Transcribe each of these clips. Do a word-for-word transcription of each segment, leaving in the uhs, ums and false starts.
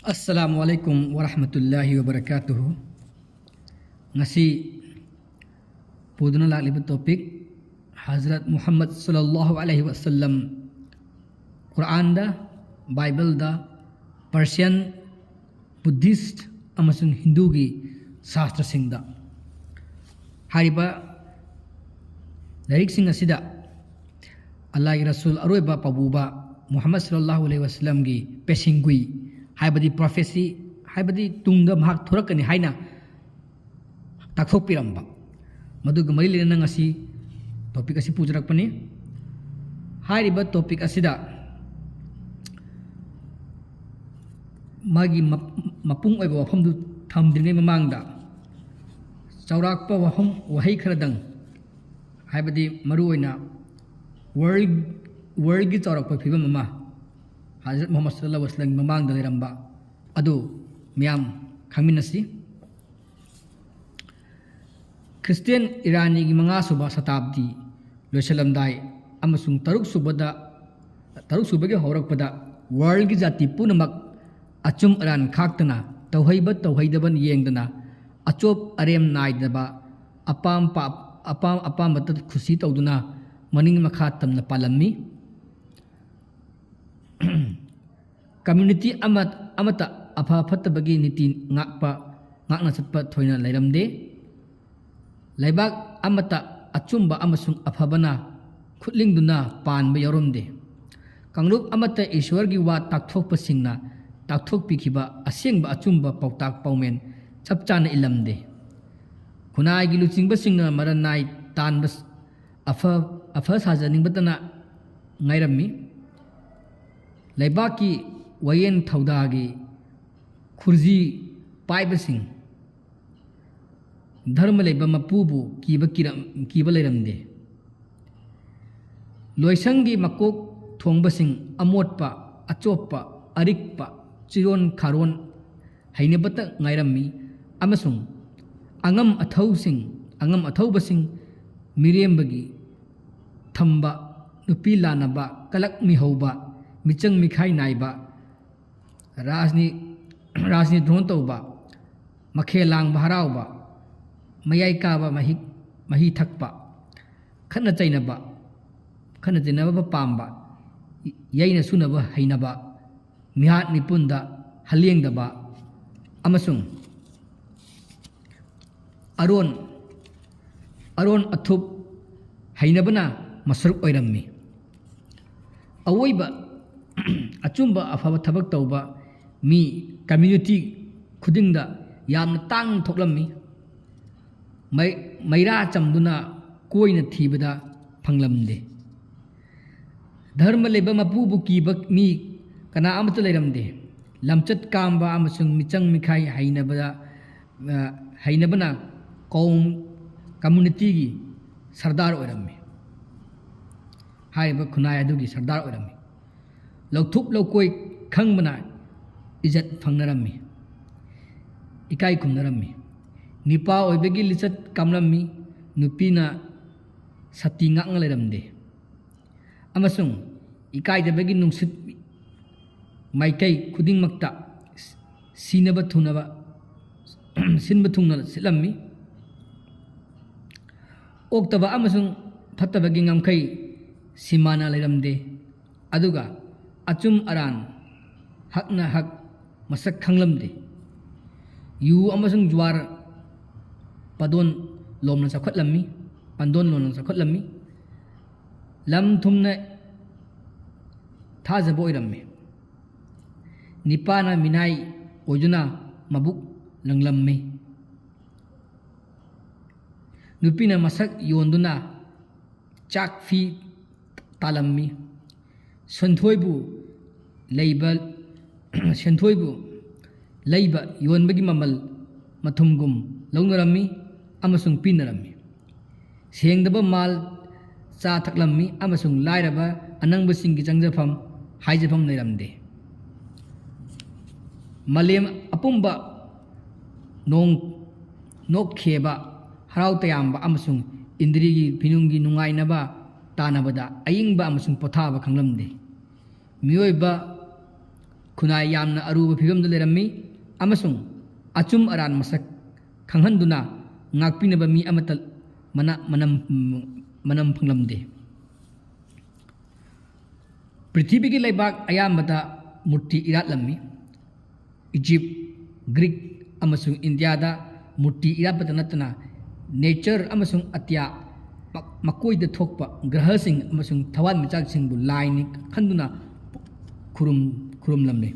Assalamu alaikum wa rahmatullahi wa barakatuhu. Ngasi puduna lakliba topic, Hazrat Muhammad sallallahu alaihi wasallam Quran da, Bible da, Persian, Buddhist ꯑꯃꯁꯨꯡ ꯍꯤꯟꯗꯨꯒꯤ ꯁꯥꯁꯇ꯭ꯔꯁꯤꯡꯗ꯫ ꯍꯥꯏꯔꯤꯕ ꯂꯥꯏꯔꯤꯛꯁꯤꯡ ꯑꯁꯤꯗ ꯑꯜꯂꯥꯍꯒꯤ ꯔꯁꯨꯜ ꯑꯔꯣꯏꯕ ꯄꯥꯕꯨꯕ ꯃꯨꯍꯝꯃꯗ ꯁꯜꯂꯜꯂꯥꯍꯨ ꯑꯂꯩꯍꯤ ꯋꯁꯜꯂꯝꯒꯤ ꯄꯦꯁꯤꯡꯒꯨꯏ, ꯍꯥꯏꯕꯗꯤ prophecy, ꯍꯥꯏꯕꯗꯤ ꯇꯨꯡꯗ ꯃꯍꯥꯛ ꯊꯣꯔꯛꯀꯅꯤ ꯍꯥꯏꯅ ꯇꯥꯛꯊꯣꯛꯄꯤꯔꯝꯕ, ꯃꯗꯨꯒ ꯃꯔꯤ ꯂꯩꯅꯅ ꯉꯁꯤ topic ꯑꯁꯤ ꯄꯨꯖꯔꯛꯄꯅꯤ꯫ ꯍꯥꯏꯔꯤꯕ topic ꯑꯁꯤꯗ ꯃꯥꯒꯤ ꯃꯞ-, ꯃꯄꯨꯡ ꯑꯣꯏꯕ ꯋꯥꯐꯝꯗꯨ ꯊꯝꯗ꯭ꯔꯤꯉꯩ ꯃꯃꯥꯡꯗ ꯆꯥꯎꯔꯥꯛꯄ ꯋꯥꯐꯝ ꯋꯥꯍꯩ ꯈꯔꯗꯪ, ꯍꯥꯏꯕꯗꯤ ꯃꯔꯨꯑꯣꯏꯅ world, worldꯒꯤ ꯆꯥꯎꯔꯛꯄ ꯐꯤꯕꯝ ꯑꯃ ꯍꯖꯔꯠ ꯃꯨꯍꯝꯃꯗ ꯁꯜꯂꯜꯂꯥꯍꯨ ꯑꯂꯩꯍꯤ ꯋꯁꯜꯂꯝꯒꯤ ꯃꯃꯥꯡꯗ ꯂꯩꯔꯝꯕ ꯑꯗꯨ ꯃꯤꯌꯥꯝ ꯈꯪꯃꯤꯟꯅꯁꯤ꯫ ꯈ꯭ꯔꯤꯁꯇꯤꯌꯥꯟ ꯏꯔꯥꯅꯤꯒꯤ ꯃꯉꯥꯁꯨꯕ ꯁꯇꯥꯕꯗꯤ ꯂꯣꯏꯁꯤꯜꯂꯝꯗꯥꯏ ꯑꯃꯁꯨꯡ ꯇꯔꯨꯛꯁꯨꯕꯗ, ꯇꯔꯨꯛꯁꯨꯕꯒꯤ ꯍꯧꯔꯛꯄꯗ worldꯒꯤ ꯖꯥꯇꯤ ꯄꯨꯝꯅꯃꯛ ꯑꯆꯨꯝ ꯑꯔꯥꯟ ꯈꯥꯛꯇꯅ, ꯇꯧꯍꯩꯕ ꯇꯧꯍꯩꯗꯕ ꯌꯦꯡꯗꯅ, ꯑꯆꯣꯞ ꯑꯔꯦꯝ ꯅꯥꯏꯗꯕ ꯑꯄꯥꯝ ꯄꯥ-, ꯑꯄꯥꯝ ꯑꯄꯥꯝꯕꯇ ꯈꯨꯁꯤ ꯇꯧꯗꯨꯅ ꯃꯅꯤꯡ ꯃꯈꯥ ꯇꯝꯅ ꯄꯥꯜꯂꯝꯃꯤ꯫ Community ꯑꯃ, ꯑꯃꯠꯇ ꯑꯐ ꯐꯠꯇꯕꯒꯤ ꯅꯤꯇꯤ ꯉꯥꯛꯄ, ꯉꯥꯛꯅ ꯆꯠꯄ ꯊꯣꯏꯅ ꯂꯩꯔꯝꯗꯦ꯫ ꯂꯩꯕꯥꯛ ꯑꯃꯠꯇ ꯑꯆꯨꯝꯕ ꯑꯃꯁꯨꯡ ꯑꯐꯕꯅ ꯈꯨꯠꯂꯤꯡꯗꯨꯅ ꯄꯥꯟꯕ ꯌꯥꯎꯔꯝꯗꯦ꯫ ꯀꯥꯡꯂꯨꯞ ꯑꯃꯠꯇ ꯏꯁ꯭ꯋꯔꯒꯤ ꯋꯥ ꯇꯥꯛꯊꯣꯛꯄꯁꯤꯡꯅ ꯇꯥꯛꯊꯣꯛꯄꯤꯈꯤꯕ ꯑꯁꯦꯡꯕ ꯑꯆꯨꯝꯕ ꯄꯥꯎꯇꯥꯛ ꯄꯥꯎꯃꯦꯟ ꯆꯞ ꯆꯥꯅ ꯏꯜꯂꯝꯗꯦ꯫ ꯈꯨꯟꯅꯥꯏꯒꯤ ꯂꯨꯆꯤꯡꯕꯁꯤꯡꯅ ꯃꯔꯟ ꯅꯥꯏ ꯇꯥꯟꯕ ꯑꯐ-, ꯑꯐ ꯁꯥꯖꯅꯤꯡꯕꯇꯅ ꯉꯥꯏꯔꯝꯃꯤ꯫ ꯂꯩꯕꯥꯛꯀꯤ ꯋꯥꯌꯦꯜ ꯊꯧꯗꯥꯒꯤ ꯈꯨꯔꯖꯤ ꯄꯥꯏꯕꯁꯤꯡ, ꯙꯔꯃ ꯂꯩꯕ ꯃꯄꯨꯕꯨ ꯀꯤꯕ ꯀꯤꯔꯝ-, ꯀꯤꯕ ꯂꯩꯔꯝꯗꯦ꯫ ꯂꯣꯏꯁꯪꯒꯤ ꯃꯀꯣꯛ ꯊꯣꯡꯕꯁꯤꯡ ꯑꯃꯣꯠꯄ, ꯑꯆꯣꯞꯄ, ꯑꯔꯤꯛꯄ, ꯆꯤꯔꯣꯟ ꯈꯥꯔꯣꯟ ꯍꯩꯅꯕꯇ ꯉꯥꯏꯔꯝꯃꯤ ꯑꯃꯁꯨꯡ ꯑꯉꯝ ꯑꯊꯧꯁꯤꯡ, ꯑꯉꯝ ꯑꯊꯧꯕꯁꯤꯡ, ꯃꯤꯔꯦꯝꯕꯒꯤ ꯊꯝꯕ, ꯅꯨꯄꯤ ꯂꯥꯟꯅꯕ, ꯀꯂꯛ ꯃꯤꯍꯧꯕ, ꯃꯤꯆꯪ ꯃꯤꯈꯥꯏ ꯅꯥꯏꯕ, ꯔꯥꯖꯅꯤ-, ꯔꯥꯖꯅꯤꯇꯤ ꯗ꯭ꯔꯣꯟ ꯇꯧꯕ, ꯃꯈꯦꯜ ꯂꯥꯡꯕ ꯍꯔꯥꯎꯕ, ꯃꯌꯥꯏ ꯀꯥꯕ ꯃꯍꯤ, ꯃꯍꯤ ꯊꯛꯄ, ꯈꯠꯅ ꯆꯩꯅꯕ, ꯈꯠꯅ ꯆꯩꯅꯕ ꯄꯥꯝꯕ, ꯌꯩꯅ ꯁꯨꯅꯕ ꯍꯩꯅꯕ, ꯃꯤꯍꯥꯠ ꯃꯤꯄꯨꯟꯗ ꯍꯜꯂꯦꯡꯗꯕ ꯑꯃꯁꯨꯡ ꯑꯔꯣꯟ, ꯑꯔꯣꯟ ꯑꯊꯨꯞ ꯍꯩꯅꯕꯅ ꯃꯁꯔꯨꯛ ꯑꯣꯏꯔꯝꯃꯤ꯫ ꯑꯋꯣꯏꯕ ꯑꯆꯨꯝꯕ ꯑꯐꯕ ꯊꯕꯛ ꯇꯧꯕ ꯃꯤ ꯀꯝꯃ꯭ꯌꯨꯅꯤꯇꯤ ꯈꯨꯗꯤꯡꯗ ꯌꯥꯝꯅ ꯇꯥꯡꯅ ꯊꯣꯛꯂꯝꯃꯤ꯫ ꯃꯩ-, ꯃꯩꯔꯥ ꯆꯝꯗꯨꯅ ꯀꯣꯏꯅ ꯊꯤꯕꯗ ꯐꯪꯂꯝꯗꯦ꯫ ꯙꯔꯃ ꯂꯩꯕ ꯃꯄꯨꯕꯨ ꯀꯤꯕ ꯃꯤ ꯀꯅꯥ ꯑꯃꯠꯇ ꯂꯩꯔꯝꯗꯦ꯫ ꯂꯝꯆꯠ ꯀꯥꯝꯕ ꯑꯃꯁꯨꯡ ꯃꯤꯆꯪ ꯃꯤꯈꯥꯏ ꯍꯩꯅꯕꯗ, ꯑ, ꯍꯩꯅꯕꯅ ꯀꯧꯝ, ꯀꯝꯃ꯭ꯌꯨꯅꯤꯇꯤꯒꯤ ꯁꯔꯗꯥꯔ ꯑꯣꯏꯔꯝꯃꯤ꯫ ꯍꯥꯏꯔꯤꯕ ꯈꯨꯟꯅꯥꯏ ꯑꯗꯨꯒꯤ ꯁꯔꯗꯥꯔ ꯑꯣꯏꯔꯝꯃꯤ꯫ ꯂꯧꯊꯨꯞ ꯂꯧꯀꯣꯏ ꯈꯪꯕꯅ ꯏꯖꯠ ꯐꯪꯅꯔꯝꯃꯤ, ꯏꯀꯥꯏ ꯈꯨꯝꯅꯔꯝꯃꯤ꯫ ꯅꯨꯄꯥ ꯑꯣꯏꯕꯒꯤ ꯂꯤꯆꯠ ꯀꯥꯝꯂꯝꯃꯤ, ꯅꯨꯄꯤꯅ ꯁꯇꯤ ꯉꯥꯛꯅ ꯂꯩꯔꯝꯗꯦ꯫ ꯑꯃꯁꯨꯡ ꯏꯀꯥꯏꯗꯕꯒꯤ ꯅꯨꯡꯁꯤꯠ ꯃꯥꯏꯀꯩ ꯈꯨꯗꯤꯡꯃꯛꯇ ꯁꯤꯅꯕ ꯊꯨꯡꯅꯕ, ꯁꯤꯟꯕ ꯊꯨꯡꯅ ꯁꯤꯠꯂꯝꯃꯤ꯫ ꯑꯣꯛꯇꯕ ꯑꯃꯁꯨꯡ ꯐꯠꯇꯕꯒꯤ ꯉꯝꯈꯩ ꯁꯤꯃꯥꯅ ꯂꯩꯔꯝꯗꯦ꯫ ꯑꯗꯨꯒ ꯑꯆꯨꯝ ꯑꯔꯥꯟ, ꯍꯛꯅ ꯍꯛ ꯃꯁꯛ ꯈꯪꯂꯝꯗꯦ꯫ ꯌꯨ ꯑꯃꯁꯨꯡ ꯖꯨꯋꯥꯔ ꯄꯗꯣꯟ ꯂꯣꯝꯅ ꯆꯥꯎꯈꯠꯂꯝꯃꯤ, ꯄꯟꯗꯣꯟ ꯂꯣꯝꯅ ꯆꯥꯎꯈꯠꯂꯝꯃꯤ꯫ ꯂꯝ ꯊꯨꯝꯅ ꯊꯥꯖꯕ ꯑꯣꯏꯔꯝꯃꯤ꯫ ꯅꯤꯄꯥꯅ ꯃꯤꯅꯥꯏ ꯑꯣꯏꯗꯨꯅ ꯃꯕꯨꯛ ꯂꯪꯂꯝꯃꯤ꯫ ꯅꯨꯄꯤꯅ ꯃꯁꯛ ꯌꯣꯟꯗꯨꯅ ꯆꯥꯛ ꯐꯤ ꯇꯥꯜꯂꯝꯃꯤ꯫ ꯁꯦꯟꯊꯣꯏꯕꯨ ꯂꯩꯕ, ꯁꯦꯟꯊꯣꯏꯕꯨ ꯂꯩꯕ ꯌꯣꯟꯕꯒꯤ ꯃꯃꯜ ꯃꯊꯨꯝꯒꯨꯝ ꯂꯧꯅꯔꯝꯃꯤ ꯑꯃꯁꯨꯡ ꯄꯤꯅꯔꯝꯃꯤ꯫ ꯁꯦꯡꯗꯕ ꯃꯥꯜ ꯆꯥ ꯊꯛꯂꯝꯃꯤ ꯑꯃꯁꯨꯡ ꯂꯥꯏꯔꯕ ꯑꯅꯪꯕꯁꯤꯡꯒꯤ ꯆꯪꯖꯐꯝ, ꯍꯥꯏꯖꯐꯝ ꯂꯩꯔꯝꯗꯦ꯫ ꯃꯥꯂꯦꯝ ꯑꯄꯨꯝꯕ ꯅꯣꯡ, ꯅꯣꯛꯈꯦꯕ, ꯍꯔꯥꯎ ꯇꯌꯥꯝꯕ ꯑꯃꯁꯨꯡ ꯏꯟꯗ꯭ꯔꯤꯒꯤ ꯐꯤꯅꯨꯡꯒꯤ ꯅꯨꯡꯉꯥꯏꯅꯕ ꯇꯥꯟꯅꯕꯗ ꯑꯏꯪꯕ ꯑꯃꯁꯨꯡ ꯄꯣꯊꯥꯕ ꯈꯪꯂꯝꯗꯦ꯫ ꯃꯤꯑꯣꯏꯕ ꯈꯨꯟꯅꯥꯏ ꯌꯥꯝꯅ ꯑꯔꯨꯕ ꯐꯤꯕꯝꯗ ꯂꯩꯔꯝꯃꯤ ꯑꯃꯁꯨꯡ ꯑꯆꯨꯝ ꯑꯔꯥꯟ ꯃꯁꯛ ꯈꯪꯍꯟꯗꯨꯅ ꯉꯥꯛꯄꯤꯅꯕ ꯃꯤ ꯑꯃꯠꯇ ꯃꯅꯥ ꯃꯅꯝ ꯃꯅꯝ ꯐꯪꯂꯝꯗꯦ꯫ ꯄ꯭ꯔꯤꯊꯤꯕꯤꯒꯤ ꯂꯩꯕꯥꯛ ꯑꯌꯥꯝꯕꯗ ꯃꯨꯔꯇꯤ ꯏꯔꯥꯠꯂꯝꯃꯤ꯫ ꯏꯖꯤꯞ, ꯒ꯭ꯔꯤꯛ ꯑꯃꯁꯨꯡ ꯏꯟꯗꯤꯌꯥꯗ ꯃꯨꯔꯇꯤ ꯏꯔꯥꯠꯄꯇ ꯅꯠꯇꯅ ꯅꯦꯆꯔ ꯑꯃꯁꯨꯡ ꯑꯇꯤꯌꯥ ꯃ- ꯃꯀꯣꯏꯗ ꯊꯣꯛꯄ ꯒ꯭ꯔꯍꯁꯤꯡ ꯑꯃꯁꯨꯡ ꯊꯋꯥꯟꯃꯤꯆꯥꯛꯁꯤꯡꯕꯨ ꯂꯥꯏꯅꯤ ꯈꯟꯗꯨꯅ ꯈꯨꯔꯨꯝ ꯈꯨꯔꯨꯝꯂꯝꯃꯤ꯫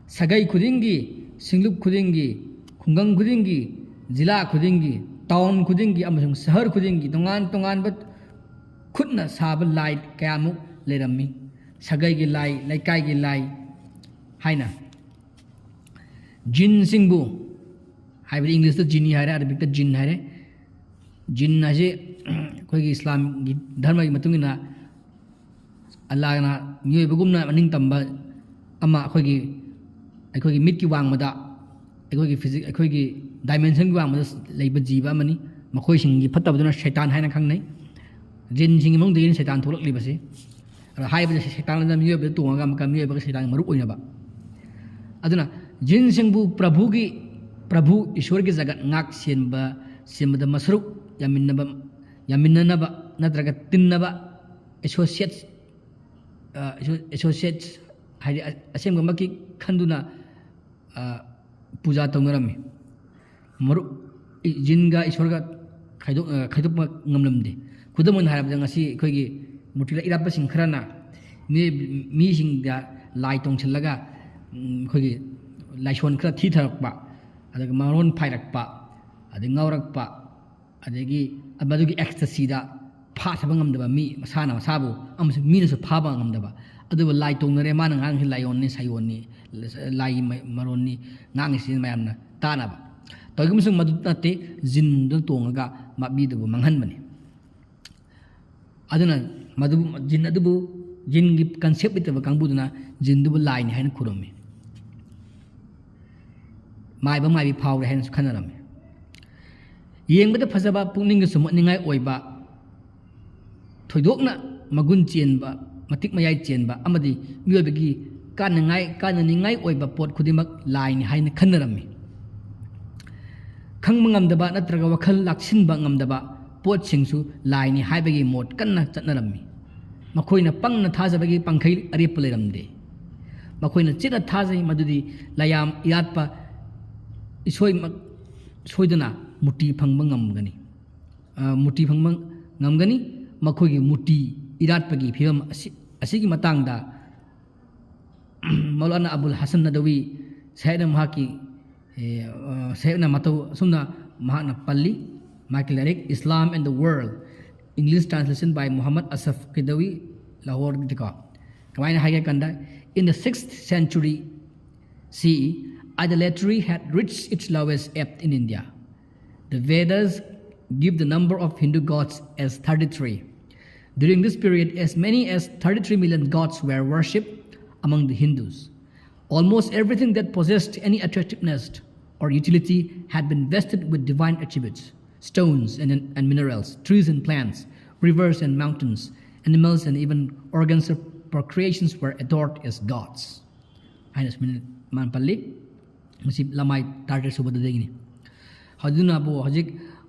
ꯁꯥꯒꯩ ꯈꯨꯗꯤꯡꯒꯤ, ꯁꯤꯡꯂꯨꯞ ꯈꯨꯗꯤꯡꯒꯤ, ꯈꯨꯡꯒꯪ ꯈꯨꯗꯤꯡꯒꯤ, ꯖꯤꯂꯥ ꯈꯨꯗꯤꯡꯒꯤ, ꯇꯥꯎꯟ ꯈꯨꯗꯤꯡꯒꯤ ꯑꯃꯁꯨꯡ ꯁꯍꯔ ꯈꯨꯗꯤꯡꯒꯤ ꯇꯣꯉꯥꯟ ꯇꯣꯉꯥꯟꯕ ꯈꯨꯠꯅ ꯁꯥꯕ ꯂꯥꯏ ꯀꯌꯥꯃꯨꯛ ꯂꯩꯔꯝꯃꯤ꯫ ꯁꯥꯒꯩꯒꯤ ꯂꯥꯏ, ꯂꯩꯀꯥꯏꯒꯤ ꯂꯥꯏ ꯍꯥꯏꯅ꯫ ꯖꯤꯟꯁꯤꯡꯕꯨ, ꯍꯥꯏꯕꯗꯤ ꯏꯪꯂꯤꯁꯇ ꯖꯤꯅꯤ ꯍꯥꯏꯔꯦ, ꯑꯔꯕꯤꯛꯇ ꯖꯤꯟ ꯍꯥꯏꯔꯦ꯫ ꯖꯤꯟ ꯍꯥꯏꯁꯤ ꯑꯩꯈꯣꯏꯒꯤ ꯏꯁꯂꯥꯝꯒꯤ ꯙꯔꯃꯒꯤ ꯃꯇꯨꯡ ꯏꯟꯅ ꯑꯜꯂꯥꯍꯅ ꯃꯤꯑꯣꯏꯕꯒꯨꯝꯅ ꯃꯅꯤꯡ ꯇꯝꯕ ꯑꯃ, ꯑꯩꯈꯣꯏꯒꯤ, ꯑꯩꯈꯣꯏꯒꯤ ꯃꯤꯠꯀꯤ ꯋꯥꯡꯃꯗ, ꯑꯩꯈꯣꯏꯒꯤ ꯐꯤꯖꯤꯛ ꯑꯩꯈꯣꯏꯒꯤ ꯗꯥꯏꯃꯦꯟꯁꯟꯒꯤ ꯋꯥꯡꯃꯗ ꯂꯩꯕ ꯖꯤꯕ ꯑꯃꯅꯤ꯫ ꯃꯈꯣꯏꯁꯤꯡꯒꯤ ꯐꯠꯇꯕꯗꯨꯅ ꯁꯩꯇꯥꯟ ꯍꯥꯏꯅ ꯈꯪꯅꯩ꯫ ꯖꯤꯟꯁꯤꯡꯒꯤ ꯃꯅꯨꯡꯗꯒꯤꯅꯤ ꯁꯩꯇꯥꯟ ꯊꯣꯛꯂꯛꯂꯤꯕꯁꯤ꯫ ꯑꯗꯣ ꯍꯥꯏꯕꯗ ꯁꯩꯇꯥꯟ ꯑꯗꯨꯅ ꯃꯤꯑꯣꯏꯕꯗ ꯇꯣꯡꯉꯒ ꯑꯃꯨꯛꯀ ꯃꯤꯑꯣꯏꯕꯒ ꯁꯩꯇꯥꯟꯒꯤ ꯃꯔꯨꯞ ꯑꯣꯏꯅꯕ꯫ ꯑꯗꯨꯅ ꯖꯤꯟꯁꯤꯡꯕꯨ ꯄ꯭ꯔꯚꯨꯒꯤ, ꯄ꯭ꯔꯚꯨ ꯏꯁꯣꯔꯒꯤ ꯖꯒꯠ ꯉꯥꯛ ꯁꯦꯟꯕ, ꯁꯦꯝꯕꯗ ꯃꯁꯔꯨꯛ ꯌꯥꯃꯤꯟꯅꯕ, ꯌꯥꯃꯤꯟꯅꯅꯕ ꯅꯠꯇ꯭ꯔꯒ ꯇꯤꯟꯅꯕ, ꯑꯦꯁꯣꯁꯤꯌꯦꯠꯁ, ꯑ, ꯑꯦꯁꯣ- ꯑꯦꯁꯣꯁꯤꯌꯦꯠꯁ ꯍꯥꯏꯗꯤ ꯑ- ꯑꯁꯦꯡꯕꯃꯛꯀꯤ ꯈꯟꯗꯨꯅ, ꯑ, ꯄꯨꯖꯥ ꯇꯧꯅꯔꯝꯃꯤ꯫ ꯃꯔꯨꯞ ꯏ- ꯖꯤꯟꯒ ꯏꯁꯣꯔꯒ ꯈꯥꯏꯗꯣꯛ ꯑ, ꯈꯥꯏꯗꯣꯛꯄ ꯉꯝꯂꯝꯗꯦ꯫ ꯈꯨꯗꯝ ꯑꯣꯏꯅ ꯍꯥꯏꯔꯕꯗ, ꯉꯁꯤ ꯑꯩꯈꯣꯏꯒꯤ ꯃꯨꯔꯇꯤꯗ ꯏꯔꯥꯠꯄꯁꯤꯡ ꯈꯔꯅ ꯃꯤ- ꯃꯤꯁꯤꯡꯗ ꯂꯥꯏ ꯇꯣꯡꯁꯤꯜꯂꯒ, ꯎꯝ, ꯑꯩꯈꯣꯏꯒꯤ ꯂꯥꯏꯁꯣꯟ ꯈꯔ ꯊꯤꯊꯔꯛꯄ, ꯑꯗꯨꯒ ꯃꯔꯣꯟ ꯐꯥꯏꯔꯛꯄ, ꯑꯗꯩ ꯉꯥꯎꯔꯛꯄ, ꯑꯗꯒꯤ ꯃꯗꯨꯒꯤ ꯑꯦꯛꯁꯇꯁꯤꯗ ꯐꯥꯊꯕ ꯉꯝꯗꯕ ꯃꯤ, ꯃꯁꯥꯅ ꯃꯁꯥꯕꯨ ꯑꯃꯁꯨꯡ ꯃꯤꯅꯁꯨ ꯐꯥꯕ ꯉꯝꯗꯕ꯫ ꯑꯗꯨꯕꯨ ꯂꯥꯏ ꯇꯣꯡꯅꯔꯦ, ꯃꯥꯅ ꯉꯥꯡꯉꯤꯁꯤ ꯂꯥꯏꯑꯣꯟꯅꯤ, ꯁꯥꯏꯑꯣꯟꯅꯤ, ꯂꯥꯏꯒꯤ ꯃ- ꯃꯔꯣꯟꯅꯤ ꯉꯥꯡꯉꯤꯁꯤ ꯃꯌꯥꯝꯅ ꯇꯥꯅꯕ꯫ ꯇꯧꯏꯒꯨꯝꯕꯁꯨ ꯃꯗꯨ ꯅꯠꯇꯦ, ꯖꯤꯟꯗꯨꯅ ꯇꯣꯡꯉꯒ ꯃꯥ- ꯃꯤꯗꯨꯕꯨ ꯃꯥꯡꯍꯟꯕꯅꯤ꯫ ꯑꯗꯨꯅ ꯃꯗꯨ, ꯖꯤꯟ ꯑꯗꯨꯕꯨ, ꯖꯤꯟꯒꯤ ꯀꯟꯁꯦꯞ ꯂꯩꯇꯕ ꯀꯥꯡꯕꯨꯗꯨꯅ ꯖꯤꯟꯗꯨꯕꯨ ꯂꯥꯏꯅꯤ ꯍꯥꯏꯅ ꯈꯨꯔꯨꯝꯃꯤ꯫ ꯃꯥꯏꯕ ꯃꯥꯏꯕꯤ ꯐꯥꯎꯔꯦ ꯍꯥꯏꯅꯁꯨ ꯈꯟꯅꯔꯝꯃꯤ꯫ ꯌꯦꯡꯕꯗ ꯐꯖꯕ, ꯄꯨꯛꯅꯤꯡꯗ ꯁꯨꯝꯍꯠꯅꯤꯡꯉꯥꯏ ꯑꯣꯏꯕ, ꯊꯣꯏꯗꯣꯛꯅ ꯃꯒꯨꯟ ꯆꯦꯟꯕ, ꯃꯇꯤꯛ ꯃꯌꯥꯏ ꯆꯦꯟꯕ ꯑꯃꯗꯤ ꯃꯤꯑꯣꯏꯕꯒꯤ ꯀꯥꯟꯅꯉꯥꯏ ꯀꯥꯟꯅꯅꯤꯡꯉꯥꯏ ꯑꯣꯏꯕ ꯄꯣꯠ ꯈꯨꯗꯤꯡꯃꯛ ꯂꯥꯏꯅꯤ ꯍꯥꯏꯅ ꯈꯟꯅꯔꯝꯃꯤ꯫ ꯈꯪꯕ ꯉꯝꯗꯕ ꯅꯠꯇ꯭ꯔꯒ ꯋꯥꯈꯜ ꯂꯥꯛꯁꯤꯟꯕ ꯉꯝꯗꯕ ꯄꯣꯠꯁꯤꯡꯁꯨ ꯂꯥꯏꯅꯤ ꯍꯥꯏꯕꯒꯤ ꯃꯣꯠ ꯀꯟꯅ ꯆꯠꯅꯔꯝꯃꯤ꯫ ꯃꯈꯣꯏꯅ ꯄꯪꯅ ꯊꯥꯖꯕꯒꯤ ꯄꯥꯡꯈꯩ ꯑꯔꯦꯞꯄ ꯂꯩꯔꯝꯗꯦ꯫ ꯃꯈꯣꯏꯅ ꯆꯦꯠꯅ ꯊꯥꯖꯩ ꯃꯗꯨꯗꯤ ꯂꯥꯏꯌꯥꯝ ꯏꯔꯥꯠꯄ ꯏꯁꯣꯏꯃꯛ ꯁꯣꯏꯗꯅ ꯃꯨꯔꯇꯤ ꯐꯪꯕ ꯉꯝꯒꯅꯤ꯫ ꯑ, ꯃꯨꯔꯇꯤ ꯐꯪꯕ ꯉꯝꯒꯅꯤ꯫ ꯃꯈꯣꯏꯒꯤ ꯃꯨꯔꯇꯤ ꯏꯔꯥꯠꯄꯒꯤ ꯐꯤꯕꯝ ꯑꯁꯤ, ꯑꯁꯤꯒꯤ ꯃꯇꯥꯡꯗ ꯃꯧꯂꯥꯅꯥ ꯑꯕꯨꯜ ꯍꯁꯟ ꯅꯗꯋꯤ ꯁꯥꯍꯦꯕꯅ ꯃꯍꯥꯛꯀꯤ, ꯑꯦ, ꯑ, ꯁꯥꯍꯦꯕꯅ ꯃꯇꯧ ꯑꯁꯨꯝꯅ ꯃꯍꯥꯛꯅ ꯄꯜꯂꯤ꯫ ꯃꯍꯥꯛꯀꯤ ꯂꯥꯏꯔꯤꯛ Islam and the World, English translation by Muhammad Asaf Khidawi, Lahore ꯗꯀꯣ꯫ ꯀꯃꯥꯏꯅ ꯍꯥꯏꯒꯦ ꯀꯥꯟꯗ, In the sixth century C E, idolatry had reached its lowest ebb in India. The Vedas give the number of Hindu gods as thirty-three. During this period, as many as thirty-three million gods were worshipped among the Hindus. Almost everything that possessed any attractiveness or utility had been vested with divine attributes. Stones and, and minerals, trees and plants, rivers and mountains, animals and even organs of procreations were adored as gods. ꯍꯥꯏꯅ ꯁꯨꯃꯥꯏꯅ ꯃꯥꯅ ꯄꯜꯂꯤ꯫ ꯃꯁꯤ ꯂꯃꯥꯏ ꯇꯔꯥꯇꯔꯦꯠ ꯁꯨꯕꯗꯨꯗꯒꯤꯅꯤ꯫ ꯑꯗꯨꯅꯕꯨ ꯍꯧꯖꯤꯛ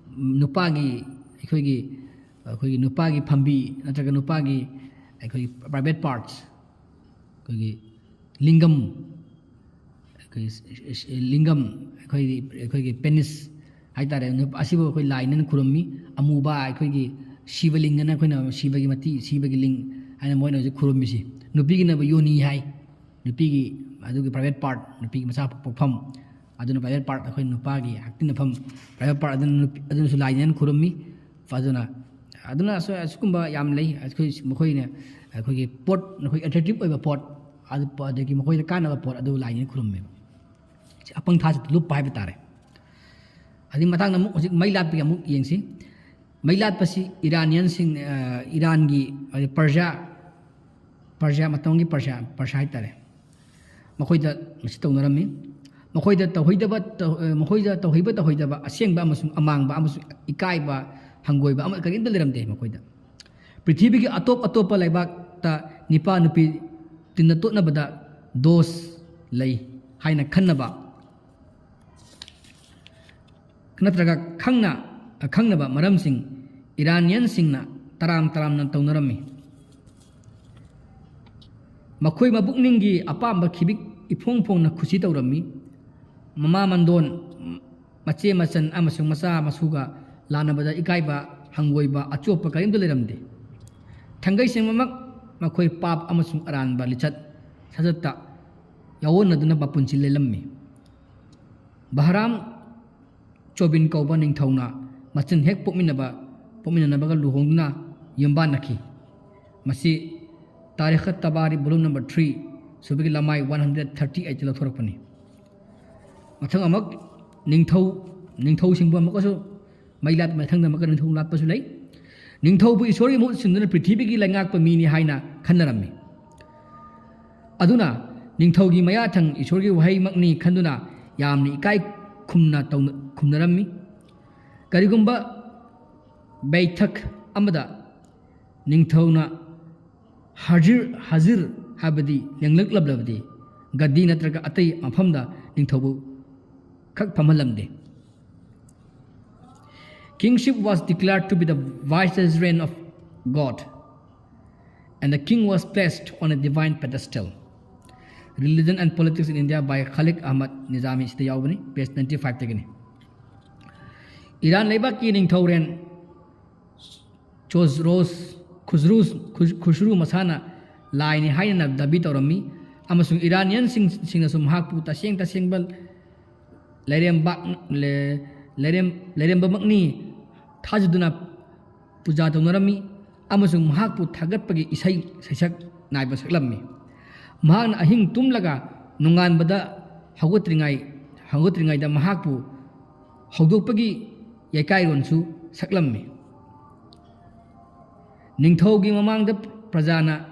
ꯅꯨꯄꯥꯒꯤ, ꯑꯩꯈꯣꯏꯒꯤ, ꯑꯩꯈꯣꯏꯒꯤ ꯅꯨꯄꯥꯒꯤ ꯐꯝꯕꯤ ꯅꯠꯇ꯭ꯔꯒ ꯅꯨꯄꯥꯒꯤ ꯑꯩꯈꯣꯏꯒꯤ private parts, ꯑꯩꯈꯣꯏꯒꯤ ꯂꯤꯡꯒꯝ, ꯑꯩꯈꯣꯏꯒꯤ ꯂꯤꯡꯒꯝ, ꯑꯩꯈꯣꯏꯒꯤ, ꯑꯩꯈꯣꯏꯒꯤ penis ꯍꯥꯏꯇꯥꯔꯦ, ꯅꯨꯞ-, ꯑꯁꯤꯕꯨ ꯑꯩꯈꯣꯏ ꯂꯥꯏꯅꯦꯅ ꯈꯨꯔꯨꯝꯃꯤ꯫ ꯑꯃꯨꯕ ꯑꯩꯈꯣꯏꯒꯤ ꯁꯤꯕꯂꯤꯡꯒꯅ ꯑꯩꯈꯣꯏꯅ ꯁꯤꯕꯒꯤ ꯃꯇꯤ, ꯁꯤꯕꯒꯤ ꯂꯤꯡ ꯍꯥꯏꯅ ꯃꯣꯏꯅ ꯍꯧꯖꯤꯛ ꯈꯨꯔꯨꯝꯃꯤꯁꯤ꯫ ꯅꯨꯄꯤꯒꯤꯅꯕꯨ ꯌꯣꯅꯤ ꯍꯥꯏ, ꯅꯨꯄꯤꯒꯤ ꯑꯗꯨꯒꯤ private part, ꯅꯨꯄꯤꯒꯤ ꯃꯆꯥ ꯄꯣꯛꯐꯝ, ꯑꯗꯨꯅ private part ꯑꯩꯈꯣꯏ ꯅꯨꯄꯥꯒꯤ ꯍꯛꯇꯤꯟꯅꯐꯝ, private part ꯑꯗꯨꯅ ꯅꯨꯄꯤ, ꯑꯗꯨꯅꯁꯨ ꯂꯥꯏꯅꯦꯅ ꯈꯨꯔꯨꯝꯃꯤ꯫ ꯑꯗꯨꯅ, ꯑꯗꯨꯅ ꯑꯁ-, ꯑꯁꯤꯒꯨꯝꯕ ꯌꯥꯝ ꯂꯩ꯫ ꯑꯩꯈꯣꯏ ꯃꯈꯣꯏꯅ ꯑꯩꯈꯣꯏꯒꯤ ꯄꯣꯠ, ꯑꯩꯈꯣꯏ attractive ꯑꯣꯏꯕ ꯄꯣꯠ, ꯑꯗꯨ, ꯑꯗꯒꯤ ꯃꯈꯣꯏꯗ ꯀꯥꯟꯅꯕ ꯄꯣꯠ ꯑꯗꯨ ꯂꯥꯏꯅꯦꯅ ꯈꯨꯔꯨꯝꯃꯦꯕ꯫ ꯁꯤ ꯑꯄꯪ ꯊꯥꯖ ꯂꯨꯞꯄ ꯍꯥꯏꯕ ꯇꯥꯔꯦ꯫ ꯑꯗꯩ ꯃꯊꯪꯗ ꯑꯃꯨꯛ ꯍꯧꯖꯤꯛ ꯃꯩ ꯂꯥꯠꯄꯒꯤ ꯑꯃꯨꯛ ꯌꯦꯡꯁꯤ꯫ ꯃꯩ ꯂꯥꯠꯄꯁꯤ ꯏꯔꯥꯅꯤꯌꯟꯁꯤꯡ, ꯑ, ꯏꯔꯥꯟꯒꯤ, ꯑ, ꯄꯔꯁꯤꯌꯥ, ꯄꯔꯁꯤꯌꯥ ꯃꯇꯝꯒꯤ ꯄꯔꯁꯤꯌꯥ, ꯄꯔꯁꯤꯌꯥ ꯍꯥꯏꯇꯥꯔꯦ꯫ ꯃꯈꯣꯏꯗ ꯃꯁꯤ ꯇꯧꯅꯔꯝꯃꯤ꯫ ꯃꯈꯣꯏꯗ ꯇꯧꯍꯩꯗꯕ, ꯇꯧ-, ꯑ, ꯃꯈꯣꯏꯗ ꯇꯧꯍꯩꯕ ꯇꯧꯍꯩꯗꯕ, ꯑꯁꯦꯡꯕ ꯑꯃꯁꯨꯡ ꯑꯃꯥꯡꯕ ꯑꯃꯁꯨꯡ ꯏꯀꯥꯏꯕ, ꯍꯪꯒꯣꯏꯕ ꯑꯃ ꯀꯔꯤꯝꯇ ꯂꯩꯔꯝꯗꯦ ꯃꯈꯣꯏꯗ꯫ ꯄ꯭ꯔꯤꯊꯤꯕꯤꯒꯤ ꯑꯇꯣꯞ ꯑꯇꯣꯞꯄ ꯂꯩꯕꯥꯛꯇ ꯅꯤꯄꯥ ꯅꯨꯄꯤ ꯇꯤꯟꯅ ꯇꯣꯠꯅꯕꯗ ꯗꯣꯁ ꯂꯩ ꯍꯥꯏꯅ ꯈꯟꯅꯕ ꯅꯠꯇ꯭ꯔꯒ ꯈꯪꯅ ꯑꯈꯪꯅꯕ ꯃꯔꯝꯁꯤꯡ ꯏꯔꯥꯅꯤꯌꯟꯁꯤꯡꯅ ꯇꯔꯥꯝ ꯇꯔꯥꯝꯅ ꯇꯧꯅꯔꯝꯃꯤ꯫ ꯃꯈꯣꯏ ꯃꯄꯨꯛꯅꯤꯡꯒꯤ ꯑꯄꯥꯝꯕ ꯈꯤꯕꯤꯛ ꯏꯐꯣꯡ ꯐꯣꯡꯅ ꯈꯨꯁꯤ ꯇꯧꯔꯝꯃꯤ꯫ ꯃꯃꯥ ꯃꯟꯗꯣꯟ, ꯃꯆꯦ ꯃꯆꯟ ꯑꯃꯁꯨꯡ ꯃꯆꯥ ꯃꯁꯨꯒ ꯂꯥꯟꯅꯕꯗ ꯏꯀꯥꯏꯕ, ꯍꯪꯒꯣꯏꯕ, ꯑꯆꯣꯞꯄ ꯀꯔꯤꯝꯇ ꯂꯩꯔꯝꯗꯦ꯫ ꯊꯥꯡꯒꯩ ꯁꯦꯡꯕꯃꯛ ꯃꯈꯣꯏ ꯄꯥꯞ ꯑꯃꯁꯨꯡ ꯑꯔꯥꯟꯕ ꯂꯤꯆꯠ ꯁꯥꯖꯠꯇ ꯌꯥꯑꯣꯟꯅꯗꯨꯅ ꯃꯄꯨꯟꯁꯤ ꯂꯦꯜꯂꯝꯃꯤ꯫ ꯕꯍꯔꯥꯝ ꯆꯣꯕꯤꯟ ꯀꯧꯕ ꯅꯤꯡꯊꯧꯅ ꯃꯆꯤꯟ ꯍꯦꯛ ꯄꯣꯛꯃꯤꯟꯅꯕ ꯄꯣꯛꯃꯤꯟꯅꯅꯕꯒ ꯂꯨꯍꯣꯡꯗꯨꯅ ꯌꯨꯝꯕꯥꯟꯅꯈꯤ꯫ ꯃꯁꯤ ꯇꯥꯔꯤꯈ ꯇꯕꯥꯔꯤ volume number three ꯁꯨꯕꯒꯤ ꯂꯃꯥꯏ one hundred thirty eight ꯇ ꯂꯧꯊꯣꯔꯛꯄꯅꯤ꯫ ꯃꯊꯪ ꯑꯃꯨꯛ ꯅꯤꯡꯊꯧ ꯅꯤꯡꯊꯧꯁꯤꯡꯕꯨ ꯑꯃꯨꯛꯀꯁꯨ ꯃꯩ ꯂꯥꯠꯄ ꯃꯊꯪꯗ ꯑꯃꯨꯛꯀ ꯅꯤꯡꯊꯧ ꯂꯥꯠꯄꯁꯨ ꯂꯩ꯫ ꯅꯤꯡꯊꯧꯕꯨ ꯏꯁꯣꯔꯒꯤ ꯃꯍꯨꯠ ꯁꯤꯟꯗꯨꯅ ꯄ꯭ꯔꯤꯊꯤꯕꯤꯒꯤ ꯂꯩꯉꯥꯛꯄ ꯃꯤꯅꯤ ꯍꯥꯏꯅ ꯈꯟꯅꯔꯝꯃꯤ꯫ ꯑꯗꯨꯅ ꯅꯤꯡꯊꯧꯒꯤ ꯃꯌꯥꯊꯪ ꯏꯁꯣꯔꯒꯤ ꯋꯥꯍꯩꯃꯛꯅꯤ ꯈꯟꯗꯨꯅ ꯌꯥꯝꯅ ꯏꯀꯥꯏ ꯈꯨꯝꯅ ꯇꯧꯅ ꯈꯨꯝꯅꯔꯝꯃꯤ꯫ ꯀꯔꯤꯒꯨꯝꯕ ꯕꯩꯊꯛ ꯑꯃꯗ ꯅꯤꯡꯊꯧꯅ ꯍꯥꯖꯤꯔ ꯍꯥꯖꯤꯔ ꯍꯥꯏꯕꯗꯤ ꯂꯦꯡꯂꯛꯂꯕꯗꯤ ꯒꯗꯤ ꯅꯠꯇ꯭ꯔꯒ ꯑꯇꯩ ꯃꯐꯝꯗ ꯅꯤꯡꯊꯧꯕꯨ ꯈꯛ ꯐꯝꯍꯜꯂꯝꯗꯦ꯫ Kingship was declared to be the viceroy of God, and the king was placed on a divine pedestal. Religion and Politics in India by Khalid Ahmad Nizami ꯁꯤꯗ ꯌꯥꯎꯕꯅꯤ, page ninety five ꯇꯒꯤꯅꯤ꯫ ꯏꯔꯥꯟ ꯂꯩꯕꯥꯛꯀꯤ ꯅꯤꯡꯊꯧꯔꯦꯟ ꯆꯣꯖꯔꯣꯁ ꯈꯨꯖꯔꯨ ꯈꯨꯖ- ꯈꯨꯁꯔꯨ ꯃꯁꯥꯅ ꯂꯥꯏꯅꯤ ꯍꯥꯏꯅ Dhabi ꯇꯧꯔꯝꯃꯤ, ꯑꯃꯁꯨꯡ ꯏꯔꯥꯅꯤꯌꯟꯁꯤꯡ ꯁꯤꯡꯅꯁꯨ ꯃꯍꯥꯛꯄꯨ ꯇꯁꯦꯡ ꯇꯁꯦꯡꯕ ꯂꯥꯏꯔꯦꯝꯕꯥꯛ ꯂꯦ- ꯂꯥꯏꯔꯦꯝ ꯂꯥꯏꯔꯦꯝꯕꯃꯛꯅꯤ ꯊꯥꯖꯗꯨꯅ ꯄꯨꯖꯥ ꯇꯧꯅꯔꯝꯃꯤ, ꯑꯃꯁꯨꯡ ꯃꯍꯥꯛꯄꯨ ꯊꯥꯒꯠꯄꯒꯤ ꯏꯁꯩ ꯁꯩꯁꯛ ꯅꯥꯏꯕ ꯁꯛꯂꯝꯃꯤ꯫ ꯃꯍꯥꯛꯅ ꯑꯍꯤꯡ ꯇꯨꯝꯂꯒ ꯅꯣꯡꯉꯥꯟꯕꯗ ꯍꯧꯒꯠꯇ꯭ꯔꯤꯉꯩ ꯍꯧꯒꯠꯇ꯭ꯔꯤꯉꯩꯗ ꯃꯍꯥꯛꯄꯨ ꯍꯧꯗꯣꯛꯄꯒꯤ ꯌꯩꯀꯥꯏꯔꯣꯟꯁꯨ ꯁꯛꯂꯝꯃꯤ꯫ ꯅꯤꯡꯊꯧꯒꯤ ꯃꯃꯥꯡꯗ ꯄ꯭ꯔꯖꯥꯅ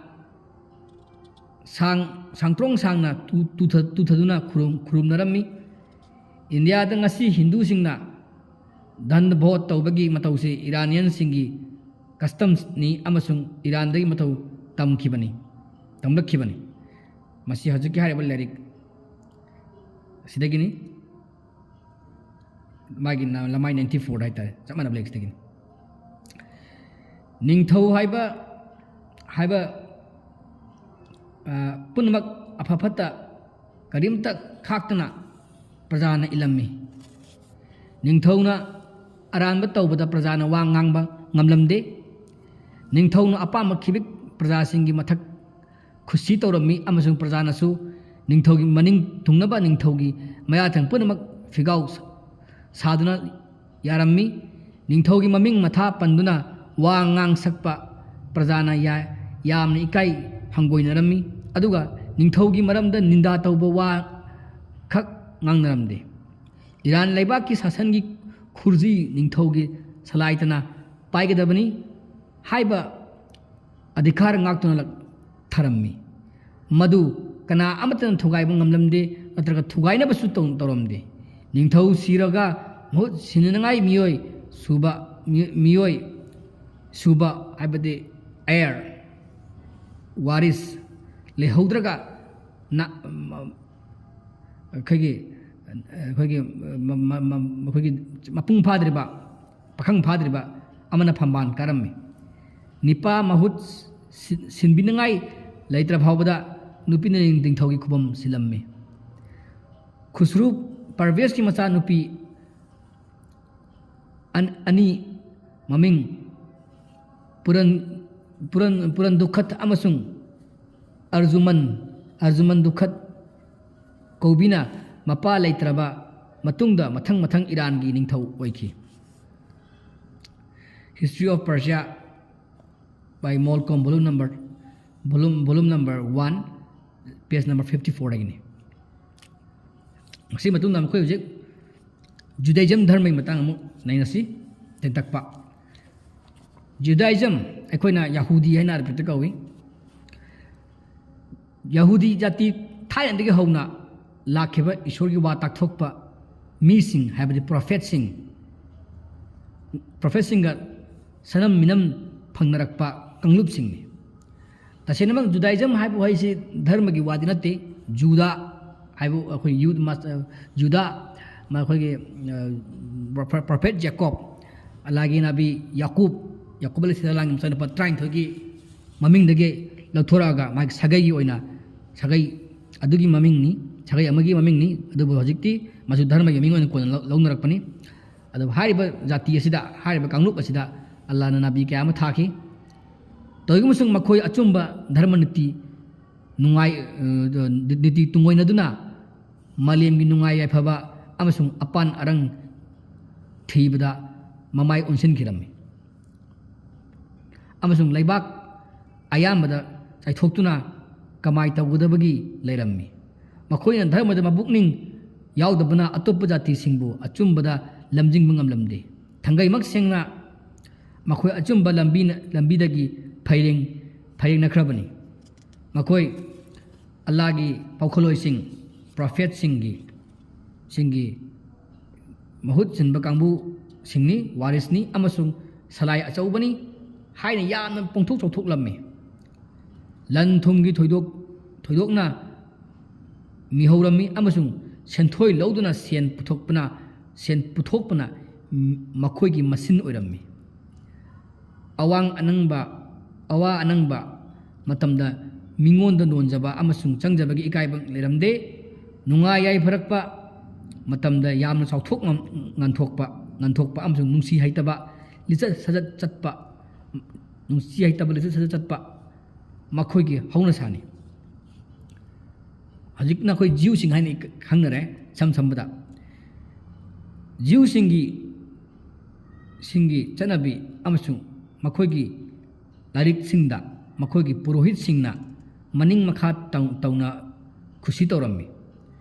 ꯁꯥꯡ ꯁꯥꯡꯇ꯭ꯔꯣꯡ ꯁꯥꯡꯅ ꯇꯨ- ꯇꯨꯊ- ꯇꯨꯊꯗꯨꯅ ꯈꯨꯔꯨꯝ- ꯈꯨꯔꯨꯝꯅꯔꯝꯃꯤ꯫ ꯏꯟꯗꯤꯌꯥꯗ ꯉꯁꯤ ꯍꯤꯟꯗꯨꯁꯤꯡꯅ ꯙꯟ ꯚꯣꯠ ꯇꯧꯕꯒꯤ ꯃꯇꯧꯁꯤ ꯏꯔꯥꯅꯤꯌꯟꯁꯤꯡꯒꯤ customs ꯅꯤ ꯑꯃꯁꯨꯡ ꯏꯔꯥꯟꯗꯒꯤ ꯃꯇꯧ ꯇꯝꯈꯤꯕꯅꯤ ꯇꯝꯂꯛꯈꯤꯕꯅꯤ꯫ ꯃꯁꯤ ꯍꯧꯖꯤꯛꯀꯤ ꯍꯥꯏꯔꯤꯕ ꯂꯥꯏꯔꯤꯛ ꯑꯁꯤꯗꯒꯤꯅꯤ꯫ ꯃꯥꯒꯤ ꯅ-, ꯂꯃꯥꯏ ninety four ꯍꯥꯏꯇꯥꯔꯦ, ꯆꯞ ꯃꯥꯟꯅꯕ ꯂꯥꯏꯔꯤꯛꯁꯤꯗꯒꯤꯅꯤ꯫ ꯅꯤꯡꯊꯧ ꯍꯥꯏꯕ, ꯍꯥꯏꯕ, ꯑ, ꯄꯨꯝꯅꯃꯛ ꯑꯐ ꯐꯠꯇ ꯀꯔꯤꯝꯇ ꯈꯥꯛꯇꯅ ꯄ꯭ꯔꯖꯥꯅ ꯏꯜꯂꯝꯃꯤ꯫ ꯅꯤꯡꯊꯧꯅ ꯑꯔꯥꯟꯕ ꯇꯧꯕꯗ ꯄ꯭ꯔꯖꯥꯅ ꯋꯥ ꯉꯥꯡꯕ ꯉꯝꯂꯝꯗꯦ꯫ ꯅꯤꯡꯊꯧꯅ ꯑꯄꯥꯝꯕ ꯈꯤꯕꯤꯛ ꯄ꯭ꯔꯖꯥꯁꯤꯡꯒꯤ ꯃꯊꯛ ꯈꯨꯠꯁꯤ ꯇꯧꯔꯝꯃꯤ ꯑꯃꯁꯨꯡ ꯄ꯭ꯔꯖꯥꯅꯁꯨ ꯅꯤꯡꯊꯧꯒꯤ ꯃꯅꯤꯡ ꯊꯨꯡꯅꯕ ꯅꯤꯡꯊꯧꯒꯤ ꯃꯌꯥꯊꯪ ꯄꯨꯝꯅꯃꯛ ꯐꯤꯒꯥꯎ ꯁꯥꯗꯨꯅ ꯌꯥꯔꯝꯃꯤ꯫ ꯅꯤꯡꯊꯧꯒꯤ ꯃꯃꯤꯡ ꯃꯊꯥ ꯄꯟꯗꯨꯅ ꯋꯥ ꯉꯥꯡ ꯁꯛꯄ ꯄ꯭ꯔꯖꯥꯅ ꯌꯥ-, ꯌꯥꯝꯅ ꯏꯀꯥꯏ ꯍꯪꯒꯣꯏꯅꯔꯝꯃꯤ꯫ ꯑꯗꯨꯒ ꯅꯤꯡꯊꯧꯒꯤ ꯃꯔꯝꯗ ꯅꯤꯟꯗꯥ ꯇꯧꯕ ꯋꯥ ꯈꯛ ꯉꯥꯡꯅꯔꯝꯗꯦ꯫ ꯏꯔꯥꯟ ꯂꯩꯕꯥꯛꯀꯤ ꯁꯥꯁꯟꯒꯤ ꯈꯨꯔꯖꯤ ꯅꯤꯡꯊꯧꯒꯤ ꯁꯂꯥꯏꯇꯅ ꯄꯥꯏꯒꯗꯕꯅꯤ ꯍꯥꯏꯕ ꯑꯙꯤꯀꯥꯔ ꯉꯥꯛꯇꯨꯅ ꯂꯛ-, ꯊꯔꯝꯃꯤ꯫ ꯃꯗꯨ ꯀꯅꯥ ꯑꯃꯠꯇꯅ ꯊꯨꯒꯥꯏꯕ ꯉꯝꯂꯝꯗꯦ ꯅꯠꯇ꯭ꯔꯒ ꯊꯨꯒꯥꯏꯅꯕꯁꯨ ꯇꯧ-, ꯇꯧꯔꯝꯗꯦ꯫ ꯅꯤꯡꯊꯧ ꯁꯤꯔꯒ ꯃꯍꯨꯠ ꯁꯤꯟꯅꯅꯉꯥꯏ ꯃꯤꯑꯣꯏ ꯁꯨꯕ, ꯃꯤ-, ꯃꯤꯑꯣꯏ ꯁꯨꯕ ꯍꯥꯏꯕꯗꯤ heir, ꯋꯥꯔꯤꯁ, ꯂꯩꯍꯧꯗ꯭ꯔꯒ ꯅ-, ꯃ-, ꯑꯩꯈꯣꯏꯒꯤ, ꯑꯩꯈꯣꯏꯒꯤ ꯃ-, ꯃ-, ꯃ-, ꯑꯩꯈꯣꯏꯒꯤ ꯃꯄꯨꯡ ꯐꯥꯗ꯭ꯔꯤꯕ, ꯄꯥꯈꯪ ꯐꯥꯗ꯭ꯔꯤꯕ ꯑꯃꯅ ꯐꯝꯕꯥꯜ ꯀꯥꯔꯝꯃꯤ꯫ ꯅꯤꯄꯥ ꯃꯍꯨꯠ ꯁꯤ-, ꯁꯤꯟꯕꯤꯅꯉꯥꯏ ꯂꯩꯇ꯭ꯔ ꯐꯥꯎꯕꯗ ꯅꯨꯄꯤꯅ ꯅꯤꯡꯊꯧꯒꯤ ꯈꯨꯕꯝ ꯁꯤꯜꯂꯝꯃꯤ꯫ ꯈꯨꯁꯔꯨ ꯄꯔꯚꯦꯁꯀꯤ ꯃꯆꯥꯅꯨꯄꯤ ꯑꯟ-, ꯑꯅꯤ ꯃꯃꯤꯡ ꯄꯨꯔꯟ, ꯄꯨꯔꯟ, ꯄꯨꯔꯟ ꯗꯨꯈꯠ ꯑꯃꯁꯨꯡ ꯑꯔꯖꯨꯃꯟ, ꯑꯔꯖꯨꯃꯟ ꯗꯨꯈꯠ ꯀꯧꯕꯤꯅ ꯃꯄꯥ ꯂꯩꯇ꯭ꯔꯕ ꯃꯇꯨꯡꯗ ꯃꯊꯪ ꯃꯊꯪ ꯏꯔꯥꯟꯒꯤ ꯅꯤꯡꯊꯧ ꯑꯣꯏꯈꯤ꯫ History of Persia by Molcom, volume number, volume, volume number one, page number fifty four ꯗꯒꯤꯅꯤ꯫ ꯃꯁꯤ ꯃꯇꯨꯡꯗ ꯑꯩꯈꯣꯏ ꯍꯧꯖꯤꯛ Judaism ꯙꯔꯃꯒꯤ ꯃꯇꯥꯡ ꯑꯃꯨꯛ ꯅꯩꯅꯁꯤ꯫ ꯇꯦꯟꯇꯛꯄ꯫ Judaism, ꯑꯩꯈꯣꯏꯅ ꯌꯍꯨꯗꯤ ꯍꯥꯏꯅ ꯑꯔꯕꯤꯛꯇ ꯀꯧꯏ꯫ ꯌꯍꯨꯗꯤ ꯖꯥꯇꯤ ꯊꯥꯏꯅꯗꯒꯤ ꯍꯧꯅ ꯂꯥꯛꯈꯤꯕ ꯏꯁꯣꯔꯒꯤ ꯋꯥ ꯇꯥꯛꯊꯣꯛꯄ ꯃꯤꯁꯤꯡ, ꯍꯥꯏꯕꯗꯤ ꯄ꯭ꯔꯣꯐꯦꯠꯁꯤꯡ, ꯄ꯭ꯔꯣꯐꯦꯠꯁꯤꯡꯒ ꯁꯅꯝ ꯃꯤꯅꯝ ꯐꯪꯅꯔꯛꯄ ꯀꯥꯡꯂꯨꯞꯁꯤꯡꯅꯤ꯫ ꯇꯁꯦꯡꯅꯃꯛ ꯖꯨꯗꯥꯏꯖꯝ ꯍꯥꯏꯕ ꯋꯥꯍꯩꯁꯤ ꯙꯔꯃꯒꯤ ꯋꯥꯗꯤ ꯅꯠꯇꯦ꯫ ꯖꯨꯗꯥ ꯍꯥꯏꯕ ꯑꯩꯈꯣꯏ ꯌꯨꯠ ꯃꯥꯁ-, ꯑ, ꯖꯨꯗꯥ, ꯃ-, ꯑꯩꯈꯣꯏꯒꯤ, ꯑ, ꯄ꯭ꯔꯣꯐꯦ-, ꯄ꯭ꯔꯣꯐꯦꯠ ꯖꯦꯀꯣꯕ, ꯑꯜꯂꯥꯍꯒꯤ ꯅꯕꯤ ꯌꯥꯀꯨꯕ, ꯌꯥꯀꯨꯕ ꯑꯂꯩꯍꯤꯁꯁꯂꯥꯝꯒꯤ ꯃꯆꯥꯅꯨꯄꯥ ꯇꯔꯥꯅꯤꯊꯣꯏꯒꯤ ꯃꯃꯤꯡꯗꯒꯤ ꯂꯧꯊꯣꯔꯛꯑꯒ ꯃꯥꯒꯤ ꯁꯥꯒꯩꯒꯤ ꯑꯣꯏꯅ, ꯁꯥꯒꯩ ꯑꯗꯨꯒꯤ ꯃꯃꯤꯡꯅꯤ, ꯁꯥꯒꯩ ꯑꯃꯒꯤ ꯃꯃꯤꯡꯅꯤ꯫ ꯑꯗꯨꯕꯨ ꯍꯧꯖꯤꯛꯇꯤ ꯃꯁꯨ ꯙꯔꯃꯒꯤ ꯃꯃꯤꯡ ꯑꯣꯏꯅ ꯀꯣꯟꯅ ꯂꯧ-, ꯂꯧꯅꯔꯛꯄꯅꯤ꯫ ꯑꯗꯨꯕꯨ ꯍꯥꯏꯔꯤꯕ ꯖꯥꯇꯤ ꯑꯁꯤꯗ, ꯍꯥꯏꯔꯤꯕ ꯀꯥꯡꯂꯨꯞ ꯑꯁꯤꯗ ꯑꯜꯂꯥꯍꯅ ꯅꯕꯤ ꯀꯌꯥ ꯑꯃ ꯊꯥꯈꯤ꯫ ꯇꯧꯏꯒꯨꯝꯕꯁꯨꯡ ꯃꯈꯣꯏ ꯑꯆꯨꯝꯕ ꯙꯔꯃ ꯅꯤꯇꯤ ꯅꯨꯡꯉꯥꯏ-, ꯑ, ꯅꯤꯇꯤ ꯇꯨꯡꯑꯣꯏꯅꯗꯨꯅ ꯃꯥꯂꯦꯝꯒꯤ ꯅꯨꯡꯉꯥꯏ ꯌꯥꯏꯐꯕ ꯑꯃꯁꯨꯡ ꯑꯄꯥꯟ ꯑꯔꯪ ꯊꯤꯕꯗ ꯃꯃꯥꯏ ꯑꯣꯟꯁꯤꯟꯈꯤꯔꯝꯃꯤ꯫ ꯑꯃꯁꯨꯡ ꯂꯩꯕꯥꯛ ꯑꯌꯥꯝꯕꯗ ꯆꯥꯏꯊꯣꯛꯇꯨꯅ ꯀꯃꯥꯏ ꯇꯧꯒꯗꯕꯒꯤ ꯂꯩꯔꯝꯃꯤ꯫ ꯃꯈꯣꯏꯅ ꯙꯔꯃꯗ ꯃꯄꯨꯛꯅꯤꯡ ꯌꯥꯎꯗꯕꯅ ꯑꯇꯣꯞꯄ ꯖꯥꯇꯤꯁꯤꯡꯕꯨ ꯑꯆꯨꯝꯕꯗ ꯂꯝꯖꯤꯡꯕ ꯉꯝꯂꯝꯗꯦ꯫ ꯊꯥꯡꯒꯩꯃꯛ ꯁꯦꯡꯅ ꯃꯈꯣꯏ ꯑꯆꯨꯝꯕ ꯂꯝꯕꯤꯅ-, ꯂꯝꯕꯤꯗꯒꯤ ꯐꯩꯔꯦꯡ-, ꯐꯩꯔꯦꯡꯅꯈ꯭ꯔꯕꯅꯤ꯫ ꯃꯈꯣꯏ ꯑꯜꯂꯥꯍꯒꯤ ꯄꯥꯎꯈꯜꯂꯣꯏꯁꯤꯡ, ꯄ꯭ꯔꯣꯐꯦꯠꯁꯤꯡꯒꯤ, ꯁꯤꯡꯒꯤ ꯃꯍꯨꯠ ꯁꯤꯟꯕ ꯀꯥꯡꯕꯨꯁꯤꯡꯅꯤ, ꯋꯥꯔꯤꯁꯅꯤ ꯑꯃꯁꯨꯡ ꯁꯂꯥꯏ ꯑꯆꯧꯕꯅꯤ ꯍꯥꯏꯅ ꯌꯥꯝꯅ ꯄꯣꯡꯊꯣꯛ ꯆꯥꯎꯊꯣꯛꯂꯝꯃꯤ꯫ ꯂꯟ ꯊꯨꯝꯒꯤ ꯊꯣꯏꯗꯣꯛ-, ꯊꯣꯏꯗꯣꯛꯅ ꯃꯤꯍꯧꯔꯝꯃꯤ ꯑꯃꯁꯨꯡ ꯁꯦꯟꯊꯣꯏ ꯂꯧꯗꯨꯅ ꯁꯦꯟ ꯄꯨꯊꯣꯛꯄꯅ, ꯁꯦꯟ ꯄꯨꯊꯣꯛꯄꯅ ꯃꯈꯣꯏꯒꯤ ꯃꯁꯤꯟ ꯑꯣꯏꯔꯝꯃꯤ꯫ ꯑꯋꯥꯡ ꯑꯅꯪꯕ, ꯑꯋꯥ ꯑꯅꯪꯕ ꯃꯇꯝꯗ ꯃꯤꯉꯣꯟꯗ ꯅꯣꯟꯖꯕ ꯑꯃꯁꯨꯡ ꯆꯪꯖꯕꯒꯤ ꯏꯀꯥꯏꯕ ꯂꯩꯔꯝꯗꯦ꯫ ꯅꯨꯡꯉꯥꯏ ꯌꯥꯏꯐꯔꯛꯄ ꯃꯇꯝꯗ ꯌꯥꯝꯅ ꯆꯥꯎꯊꯣꯛ ꯉꯝ-, ꯉꯟꯊꯣꯛꯄ, ꯉꯟꯊꯣꯛꯄ ꯑꯃꯁꯨꯡ ꯅꯨꯡꯁꯤ ꯍꯩꯇꯕ ꯂꯤꯆꯠ ꯁꯥꯖꯠ ꯆꯠꯄ, ꯅꯨꯡꯁꯤ ꯍꯩꯇꯕ ꯂꯤꯆꯠ ꯁꯥꯖꯠ ꯆꯠꯄ ꯃꯈꯣꯏꯒꯤ ꯍꯧꯅꯁꯥꯅꯤ꯫ ꯍꯧꯖꯤꯛꯅ ꯑꯩꯈꯣꯏ ꯖ꯭ꯌꯨꯁꯤꯡ ꯍꯥꯏꯅ ꯈꯪꯅꯔꯦ꯫ ꯏꯁꯝ ꯁꯝꯕꯗ, ꯖ꯭ꯌꯨꯁꯤꯡꯒꯤ, ꯁꯤꯡꯒꯤ ꯆꯠꯅꯕꯤ ꯑꯃꯁꯨꯡ ꯃꯈꯣꯏꯒꯤ ꯂꯥꯏꯔꯤꯛꯁꯤꯡꯗ ꯃꯈꯣꯏꯒꯤ ꯄꯨꯔꯣꯍꯤꯠꯁꯤꯡꯅ ꯃꯅꯤꯡ ꯃꯈꯥ ꯇꯧ-, ꯇꯧꯅ ꯈꯨꯁꯤ ꯇꯧꯔꯝꯃꯤ꯫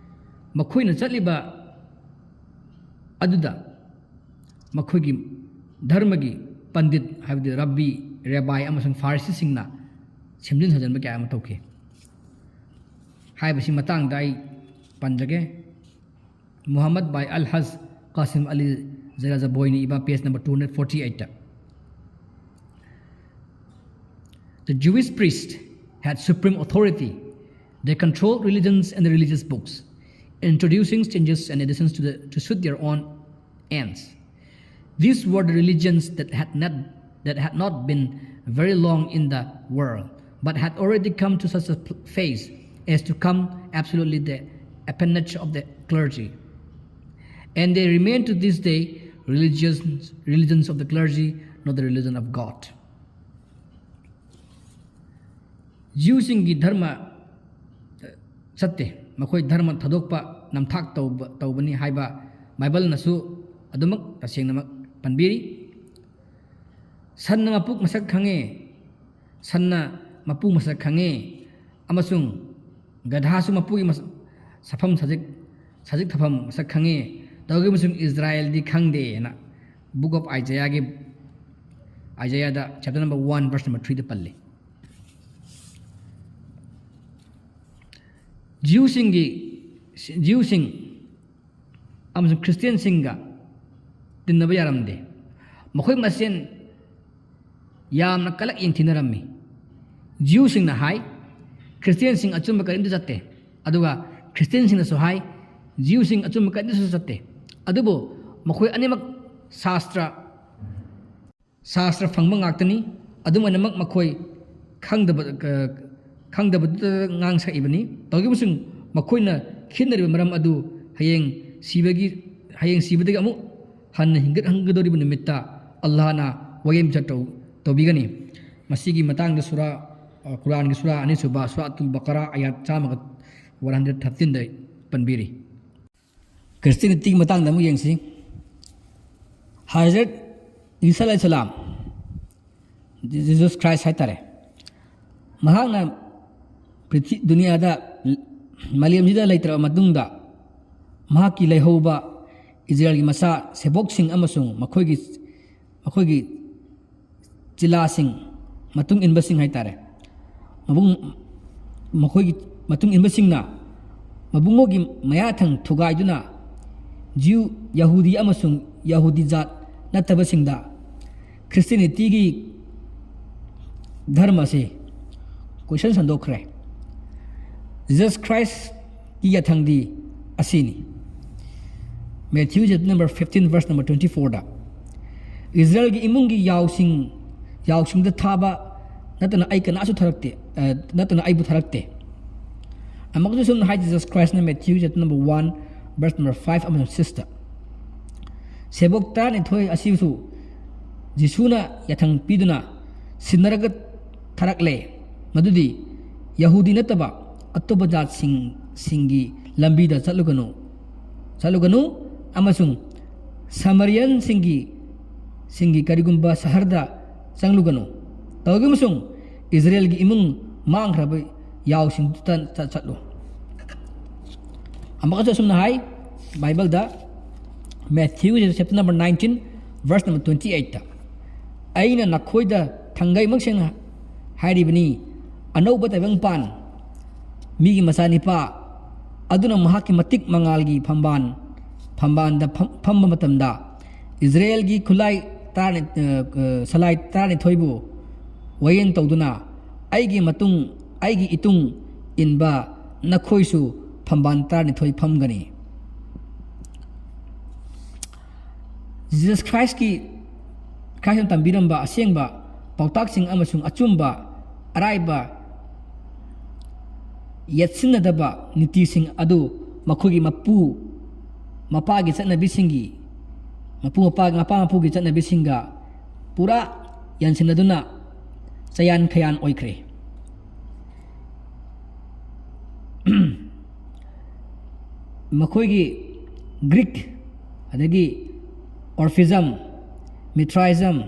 ꯃꯈꯣꯏꯅ ꯆꯠꯂꯤꯕ ꯑꯗꯨꯗ ꯃꯈꯣꯏꯒꯤ ꯙꯔꯃꯒꯤ ꯄꯟꯗꯤꯠ, ꯍꯥꯏꯕꯗꯤ ꯔꯕꯤ, ꯔꯦꯕꯥꯏ ꯑꯃꯁꯨꯡ ꯐꯥꯔꯁꯤꯁꯤꯡꯅ ꯁꯦꯝꯖꯤꯟ ꯁꯥꯖꯤꯟꯕ ꯀꯌꯥ ꯑꯃ ꯇꯧꯈꯤ꯫ ꯍꯥꯏꯕꯁꯤ ꯃꯇꯥꯡꯗ ꯑꯩ ꯄꯟꯖꯒꯦ꯫ Muhammad by Al-Haj Qasim Ali Zerajabboini ꯏꯕ, page number two hundred forty eight. The Jewish priest had supreme authority. They controlled religions and the religious books, introducing changes and additions to, the, to suit their own ends. These were the religions that had not, that had not been very long in the world, but had already come to such a phase as to come absolutely the appanage of the clergy. And they remain to this day religions, religions of the clergy, not the religion of God. ꯖ꯭ꯌꯨꯁꯤꯡꯒꯤ ꯙꯔꯃ ꯆꯠꯇꯦ꯫ ꯃꯈꯣꯏ ꯙꯔꯃ ꯊꯥꯗꯣꯛꯄ ꯅꯝꯊꯥꯛ ꯇꯧꯕ, ꯇꯧꯕꯅꯤ ꯍꯥꯏꯕ ꯕꯥꯏꯕꯜꯅꯁꯨ ꯑꯗꯨꯃꯛ ꯇꯁꯦꯡꯅꯃꯛ ꯄꯟꯕꯤꯔꯤ꯫ ꯁꯟꯅ ꯃꯄꯨ ꯃꯁꯛ ꯈꯪꯉꯦ, ꯁꯟꯅ ꯃꯄꯨ ꯃꯁꯛ ꯈꯪꯉꯦ, ꯑꯃꯁꯨꯡ ꯒꯙꯥꯁꯨ ꯃꯄꯨꯒꯤ ꯃꯁ-, ꯁꯥꯐꯝ ꯁꯥꯖꯤꯛ, ꯁꯥꯖꯤꯛ ꯊꯥꯐꯝ ꯃꯁꯛ ꯈꯪꯉꯦ꯫ ꯇꯧꯕꯒꯤ ꯑꯃꯁꯨꯡ ꯏꯁꯔꯥꯌꯦꯜꯗꯤ ꯈꯪꯗꯦꯅ Book of Isaiahꯒꯤ, Isaiahꯗ chapter number one verse number threeꯗ ꯄꯜꯂꯤ꯫ ꯖ꯭ꯌꯨꯁꯤꯡꯒꯤ, ꯖ꯭ꯌꯨꯁꯤꯡ ꯑꯃꯁꯨꯡ ꯈ꯭ꯔꯤꯁꯇꯤꯌꯥꯟꯁꯤꯡꯒ ꯇꯤꯟꯅꯕ ꯌꯥꯔꯝꯗꯦ꯫ ꯃꯈꯣꯏ ꯃꯁꯦꯟ ꯌꯥꯝꯅ ꯀꯂꯛ ꯌꯦꯡꯊꯤꯅꯔꯝꯃꯤ꯫ ꯖ꯭ꯌꯨꯁꯤꯡꯅ ꯍꯥꯏ, ꯈ꯭ꯔꯤꯁꯇꯤꯌꯥꯟꯁꯤꯡ ꯑꯆꯨꯝꯕ ꯀꯔꯤꯝꯇ ꯆꯠꯇꯦ꯫ ꯑꯗꯨꯒ ꯈ꯭ꯔꯤꯁꯇꯤꯌꯥꯟꯁꯤꯡꯅꯁꯨ ꯍꯥꯏ, ꯖ꯭ꯌꯨꯁꯤꯡ ꯑꯆꯨꯝꯕ ꯀꯔꯤꯝꯇꯁꯨ ꯆꯠꯇꯦ꯫ ꯑꯗꯨꯕꯨ ꯃꯈꯣꯏ ꯑꯅꯤꯃꯛ ꯁꯥꯁꯇ꯭ꯔ, ꯁꯥꯁꯇ꯭ꯔ ꯐꯪꯕ ꯉꯥꯛꯇꯅꯤ꯫ ꯑꯗꯨꯝ ꯑꯣꯏꯅꯃꯛ ꯃꯈꯣꯏ ꯈꯪꯗꯕ, ꯈꯪꯗꯕꯗꯨꯗ ꯉꯥꯡ ꯁꯛꯏꯕꯅꯤ꯫ ꯇꯧꯈꯤꯕꯁꯨꯡ ꯃꯈꯣꯏꯅ ꯈꯦꯠꯅꯔꯤꯕ ꯃꯔꯝ ꯑꯗꯨ ꯍꯌꯦꯡ ꯁꯤꯕꯒꯤ, ꯍꯌꯦꯡ ꯁꯤꯕꯗꯒꯤ ꯑꯃꯨꯛ ꯍꯟꯅ ꯍꯤꯡꯒꯠꯍꯟꯒꯗꯧꯔꯤꯕ ꯅꯨꯃꯤꯠꯇ ꯑꯜꯂꯥꯍꯅ ꯋꯥꯌꯦꯜ ꯕꯤꯆꯥꯔ ꯇꯧ-, ꯇꯧꯕꯤꯒꯅꯤ꯫ ꯃꯁꯤꯒꯤ ꯃꯇꯥꯡꯗ ꯁꯨꯔꯥ, ꯑ, ꯀꯨꯔꯥꯟꯒꯤ ꯁꯨꯔꯥ ꯑꯅꯤꯁꯨꯕ ꯁꯨꯔꯥꯇꯨꯜ ꯕꯀꯔꯥ ꯑꯌꯥꯠ ꯆꯥꯝꯃꯒ one hundred thirteenꯗ ꯄꯟꯕꯤꯔꯤ꯫ ꯈ꯭ꯔꯤꯁꯇꯤꯌꯥꯅꯤꯇꯤꯒꯤ ꯃꯇꯥꯡꯗ ꯑꯃꯨꯛ ꯌꯦꯡꯁꯤ꯫ ꯍꯖꯔꯠ ꯏꯁꯥ ꯑꯂꯥꯏꯍꯤ ꯁꯂꯥꯝ, Jesus Christ ꯍꯥꯏꯇꯥꯔꯦ, ꯃꯍꯥꯛꯅ ꯄ꯭ꯔꯤꯊꯤ-, ꯗꯨꯅꯤꯌꯥꯗ, ꯃꯥꯂꯦꯝꯁꯤꯗ ꯂꯩꯇ꯭ꯔꯕ ꯃꯇꯨꯡꯗ, ꯃꯍꯥꯛꯀꯤ ꯂꯩꯍꯧꯕ ꯏꯖꯔꯦꯜꯒꯤ ꯃꯆꯥ ꯁꯦꯕꯣꯛꯁꯤꯡ ꯑꯃꯁꯨꯡ ꯃꯈꯣꯏꯒꯤ, ꯃꯈꯣꯏꯒꯤ ꯆꯤꯂꯥꯁꯤꯡ, ꯃꯇꯨꯡ ꯏꯟꯕꯁꯤꯡ ꯍꯥꯏꯇꯥꯔꯦ, ꯃꯕꯨꯡ-, ꯃꯈꯣꯏꯒꯤ ꯃꯇꯨꯡ ꯏꯟꯕꯁꯤꯡꯅ ꯃꯕꯨꯡꯉꯣꯒꯤ ꯃꯌꯥꯊꯪ ꯊꯨꯒꯥꯏꯗꯨꯅ ꯖ꯭ꯌꯨ, ꯌꯍꯨꯗꯤ ꯑꯃꯁꯨꯡ ꯌꯍꯨꯗꯤ ꯖꯥꯠ ꯅꯠꯇꯕꯁꯤꯡꯗ ꯈ꯭ꯔꯤꯁꯇꯤꯌꯥꯅꯤꯇꯤꯒꯤ ꯙꯔꯃ ꯑꯁꯤ ꯀꯣꯏꯁꯟ ꯁꯟꯗꯣꯛꯈ꯭ꯔꯦ꯫ Jesus Christ ꯀꯤ ꯌꯥꯊꯪꯗꯤ ꯑꯁꯤꯅꯤ꯫ Matthew chapter number fifteen, verse number twenty four ꯗ, "ꯏꯁꯔꯥꯌꯦꯜꯒꯤ ꯏꯃꯨꯡꯒꯤ ꯌꯥꯎꯁꯤꯡ, ꯌꯥꯎꯁꯤꯡꯗ ꯊꯥꯕ ꯅꯠꯇꯅ ꯑꯩ ꯀꯅꯥꯁꯨ ꯊꯥꯔꯛꯇꯦ, ꯑ, ꯅꯠꯇꯅ ꯑꯩꯕꯨ ꯊꯥꯔꯛꯇꯦ"꯫ ꯑꯃꯨꯛꯁꯨ ꯁꯨꯝꯅ ꯍꯥꯏ Jesus Christ ꯅ, Matthew chapter number one, verse number five ꯑꯃꯁꯨꯡ six ꯇ꯫ ꯁꯦꯕꯣꯛ ꯇꯔꯥꯅꯤꯊꯣꯏ ꯑꯁꯤꯁꯨ ꯖꯤꯁꯨꯅ ꯌꯥꯊꯪ ꯄꯤꯗꯨꯅ ꯁꯤꯟꯅꯔꯒ ꯊꯥꯔꯛꯂꯦ, ꯃꯗꯨꯗꯤ ꯌꯍꯨꯗꯤ ꯅꯠꯇꯕ ꯑꯇꯣꯞꯄ ꯖꯥꯠꯁꯤꯡ, ꯁꯤꯡꯒꯤ ꯂꯝꯕꯤꯗ ꯆꯠꯂꯨꯒꯅꯨ, ꯆꯠꯂꯨꯒꯅꯨ ꯑꯃꯁꯨꯡ ꯁꯃꯔꯤꯌꯟꯁꯤꯡꯒꯤ, ꯁꯤꯡꯒꯤ ꯀꯔꯤꯒꯨꯝꯕ ꯁꯍꯔꯗ ꯆꯪꯂꯨꯒꯅꯨ꯫ ꯇꯧꯔꯒ ꯑꯃꯁꯨꯡ ꯏꯁꯔꯥꯌꯦꯜꯒꯤ ꯏꯃꯨꯡ ꯃꯥꯡꯈ꯭ꯔꯕ ꯌꯥꯎꯁꯤꯡꯗꯨꯗ ꯆꯠ-, ꯆꯠꯂꯨ꯫ ꯑꯃꯨꯛꯀꯁꯨ ꯑꯁꯨꯝꯅ ꯍꯥꯏ ꯕꯥꯏꯕꯜꯗ, Matthew chapter number nineteen, verse number twenty eight ꯇ, "ꯑꯩꯅ ꯅꯈꯣꯏꯗ ꯊꯥꯡꯒꯩꯃꯛ ꯁꯦꯡꯅ ꯍꯥꯏꯔꯤꯕꯅꯤ, ꯑꯅꯧꯕ ꯇꯥꯏꯕꯪꯄꯥꯟ, ꯃꯤꯒꯤ ꯃꯆꯥꯅꯤꯄꯥ ꯑꯗꯨꯅ ꯃꯍꯥꯛꯀꯤ ꯃꯇꯤꯛ ꯃꯉꯥꯜꯒꯤ ꯐꯝꯕꯥꯜ, ꯐꯝꯕꯥꯜꯗ ꯐꯝ-, ꯐꯝꯕ ꯃꯇꯝꯗ, ꯏꯁꯔꯥꯌꯦꯜꯒꯤ ꯈꯨꯠꯂꯥꯏ ꯇꯔꯥꯅꯤ-, ꯑ, ꯑ, ꯁꯂꯥꯏ ꯇꯔꯥꯅꯤꯊꯣꯏꯕꯨ ꯋꯥꯌꯦꯜ ꯇꯧꯗꯨꯅ, ꯑꯩꯒꯤ ꯃꯇꯨꯡ, ꯑꯩꯒꯤ ꯏꯇꯨꯡ ꯏꯟꯕ ꯅꯈꯣꯏꯁꯨ ꯐꯝꯕꯥꯜ ꯇꯔꯥꯅꯤꯊꯣꯏ ꯐꯝꯒꯅꯤ"꯫ Jesus Christ ꯀꯤ, Christ ꯅ ꯇꯝꯕꯤꯔꯝꯕ ꯑꯁꯦꯡꯕ ꯄꯥꯎꯇꯥꯛꯁꯤꯡ ꯑꯃꯁꯨꯡ ꯑꯆꯨꯝꯕ, ꯑꯔꯥꯏꯕ, ꯌꯦꯠꯁꯤꯟꯅꯗꯕ ꯅꯤꯇꯤꯁꯤꯡ ꯑꯗꯨ ꯃꯈꯣꯏꯒꯤ ꯃꯄꯨ ꯃꯄꯥꯒꯤ ꯆꯠꯅꯕꯤꯁꯤꯡꯒꯤ, ꯃꯄꯨ ꯃꯄꯥ, ꯃꯄꯥ ꯃꯄꯨꯒꯤ ꯆꯠꯅꯕꯤꯁꯤꯡꯒ ꯄꯨꯔꯥ ꯌꯥꯟꯁꯤꯟꯅꯗꯨꯅ ꯆꯌꯥꯟ ꯈꯌꯥꯟ ꯑꯣꯏꯈ꯭ꯔꯦ꯫ ꯃꯈꯣꯏꯒꯤ ꯒ꯭ꯔꯤꯛ, ꯑꯗꯒꯤ ꯑꯣꯔꯐꯤꯖꯝ, ꯃꯤꯊ꯭ꯔꯥꯏꯖꯝ,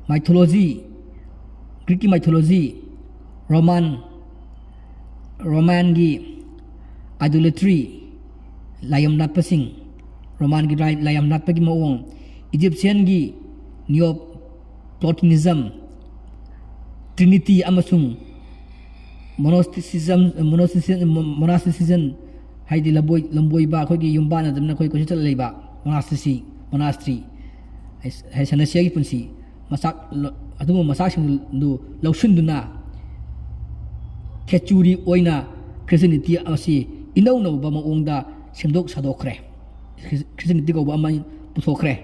ꯃꯥꯏꯊꯣꯂꯣꯖꯤ, ꯒ꯭ꯔꯤꯛꯀꯤ ꯃꯥꯏꯊꯣꯂꯣꯖꯤ, ꯔꯣꯃꯥꯟ, ꯔꯣꯃꯥꯟꯒꯤ ꯑꯥꯏꯗꯣꯂꯦꯇ꯭ꯔꯤ, ꯂꯥꯏꯌꯝ ꯂꯥꯠꯄꯁꯤꯡ, ꯔꯣꯃꯥꯟꯒꯤ ꯂꯥꯏ-, ꯂꯥꯏꯌꯝ ꯂꯥꯠꯄꯒꯤ ꯃꯑꯣꯡ, ꯏꯖꯤꯞꯁꯤꯌꯟꯒꯤ ꯅꯤꯑꯣ ꯄ꯭ꯂꯣꯇꯤꯅꯤꯖꯝ, ꯇ꯭ꯔꯤꯅꯤꯇꯤ ꯑꯃꯁꯨꯡ ꯃꯣꯅꯣꯁꯇꯤꯁꯤꯖꯝ, ꯃꯣꯅꯣꯁꯇꯤꯁꯤ-, ꯃꯣꯅꯥꯁꯇꯤꯁꯤꯖꯝ, ꯍꯥꯏꯗꯤ ꯂꯝꯕꯣꯏ-, ꯂꯝꯕꯣꯏꯕ, ꯑꯩꯈꯣꯏꯒꯤ ꯌꯨꯝꯕꯥꯟ ꯅꯠꯇꯕꯅ ꯑꯩꯈꯣꯏ ꯀꯣꯏꯆꯠ ꯆꯠꯂ ꯂꯩꯕ ꯃꯣꯅꯥꯁꯇꯤꯁꯤ, ꯃꯣꯅꯥꯁꯇ꯭ꯔꯤ, ꯍꯥꯏ-, ꯍꯥꯏ-, ꯁꯟꯅꯁꯤꯒꯤ ꯄꯨꯟꯁꯤ ꯃꯆꯥꯛ ꯂ-, ꯑꯗꯨꯒꯨꯝꯕ ꯃꯆꯥꯛꯁꯤꯡꯗꯨ ꯂꯧꯁꯤꯟꯗꯨꯅ ꯈꯦꯆꯨꯔꯤ ꯑꯣꯏꯅ ꯈ꯭ꯔꯤꯁꯇꯤꯌꯥꯅꯤꯇꯤ ꯑꯁꯤ ꯏꯅꯧ ꯅꯧꯕ ꯃꯑꯣꯡꯗ ꯁꯦꯝꯗꯣꯛ ꯁꯥꯗꯣꯛꯈ꯭ꯔꯦ꯫ ꯈ꯭ꯔꯤꯁꯇꯤꯌꯥꯅꯤꯇꯤ ꯀꯧꯕ ꯑꯃ ꯄꯨꯊꯣꯛꯈ꯭ꯔꯦ꯫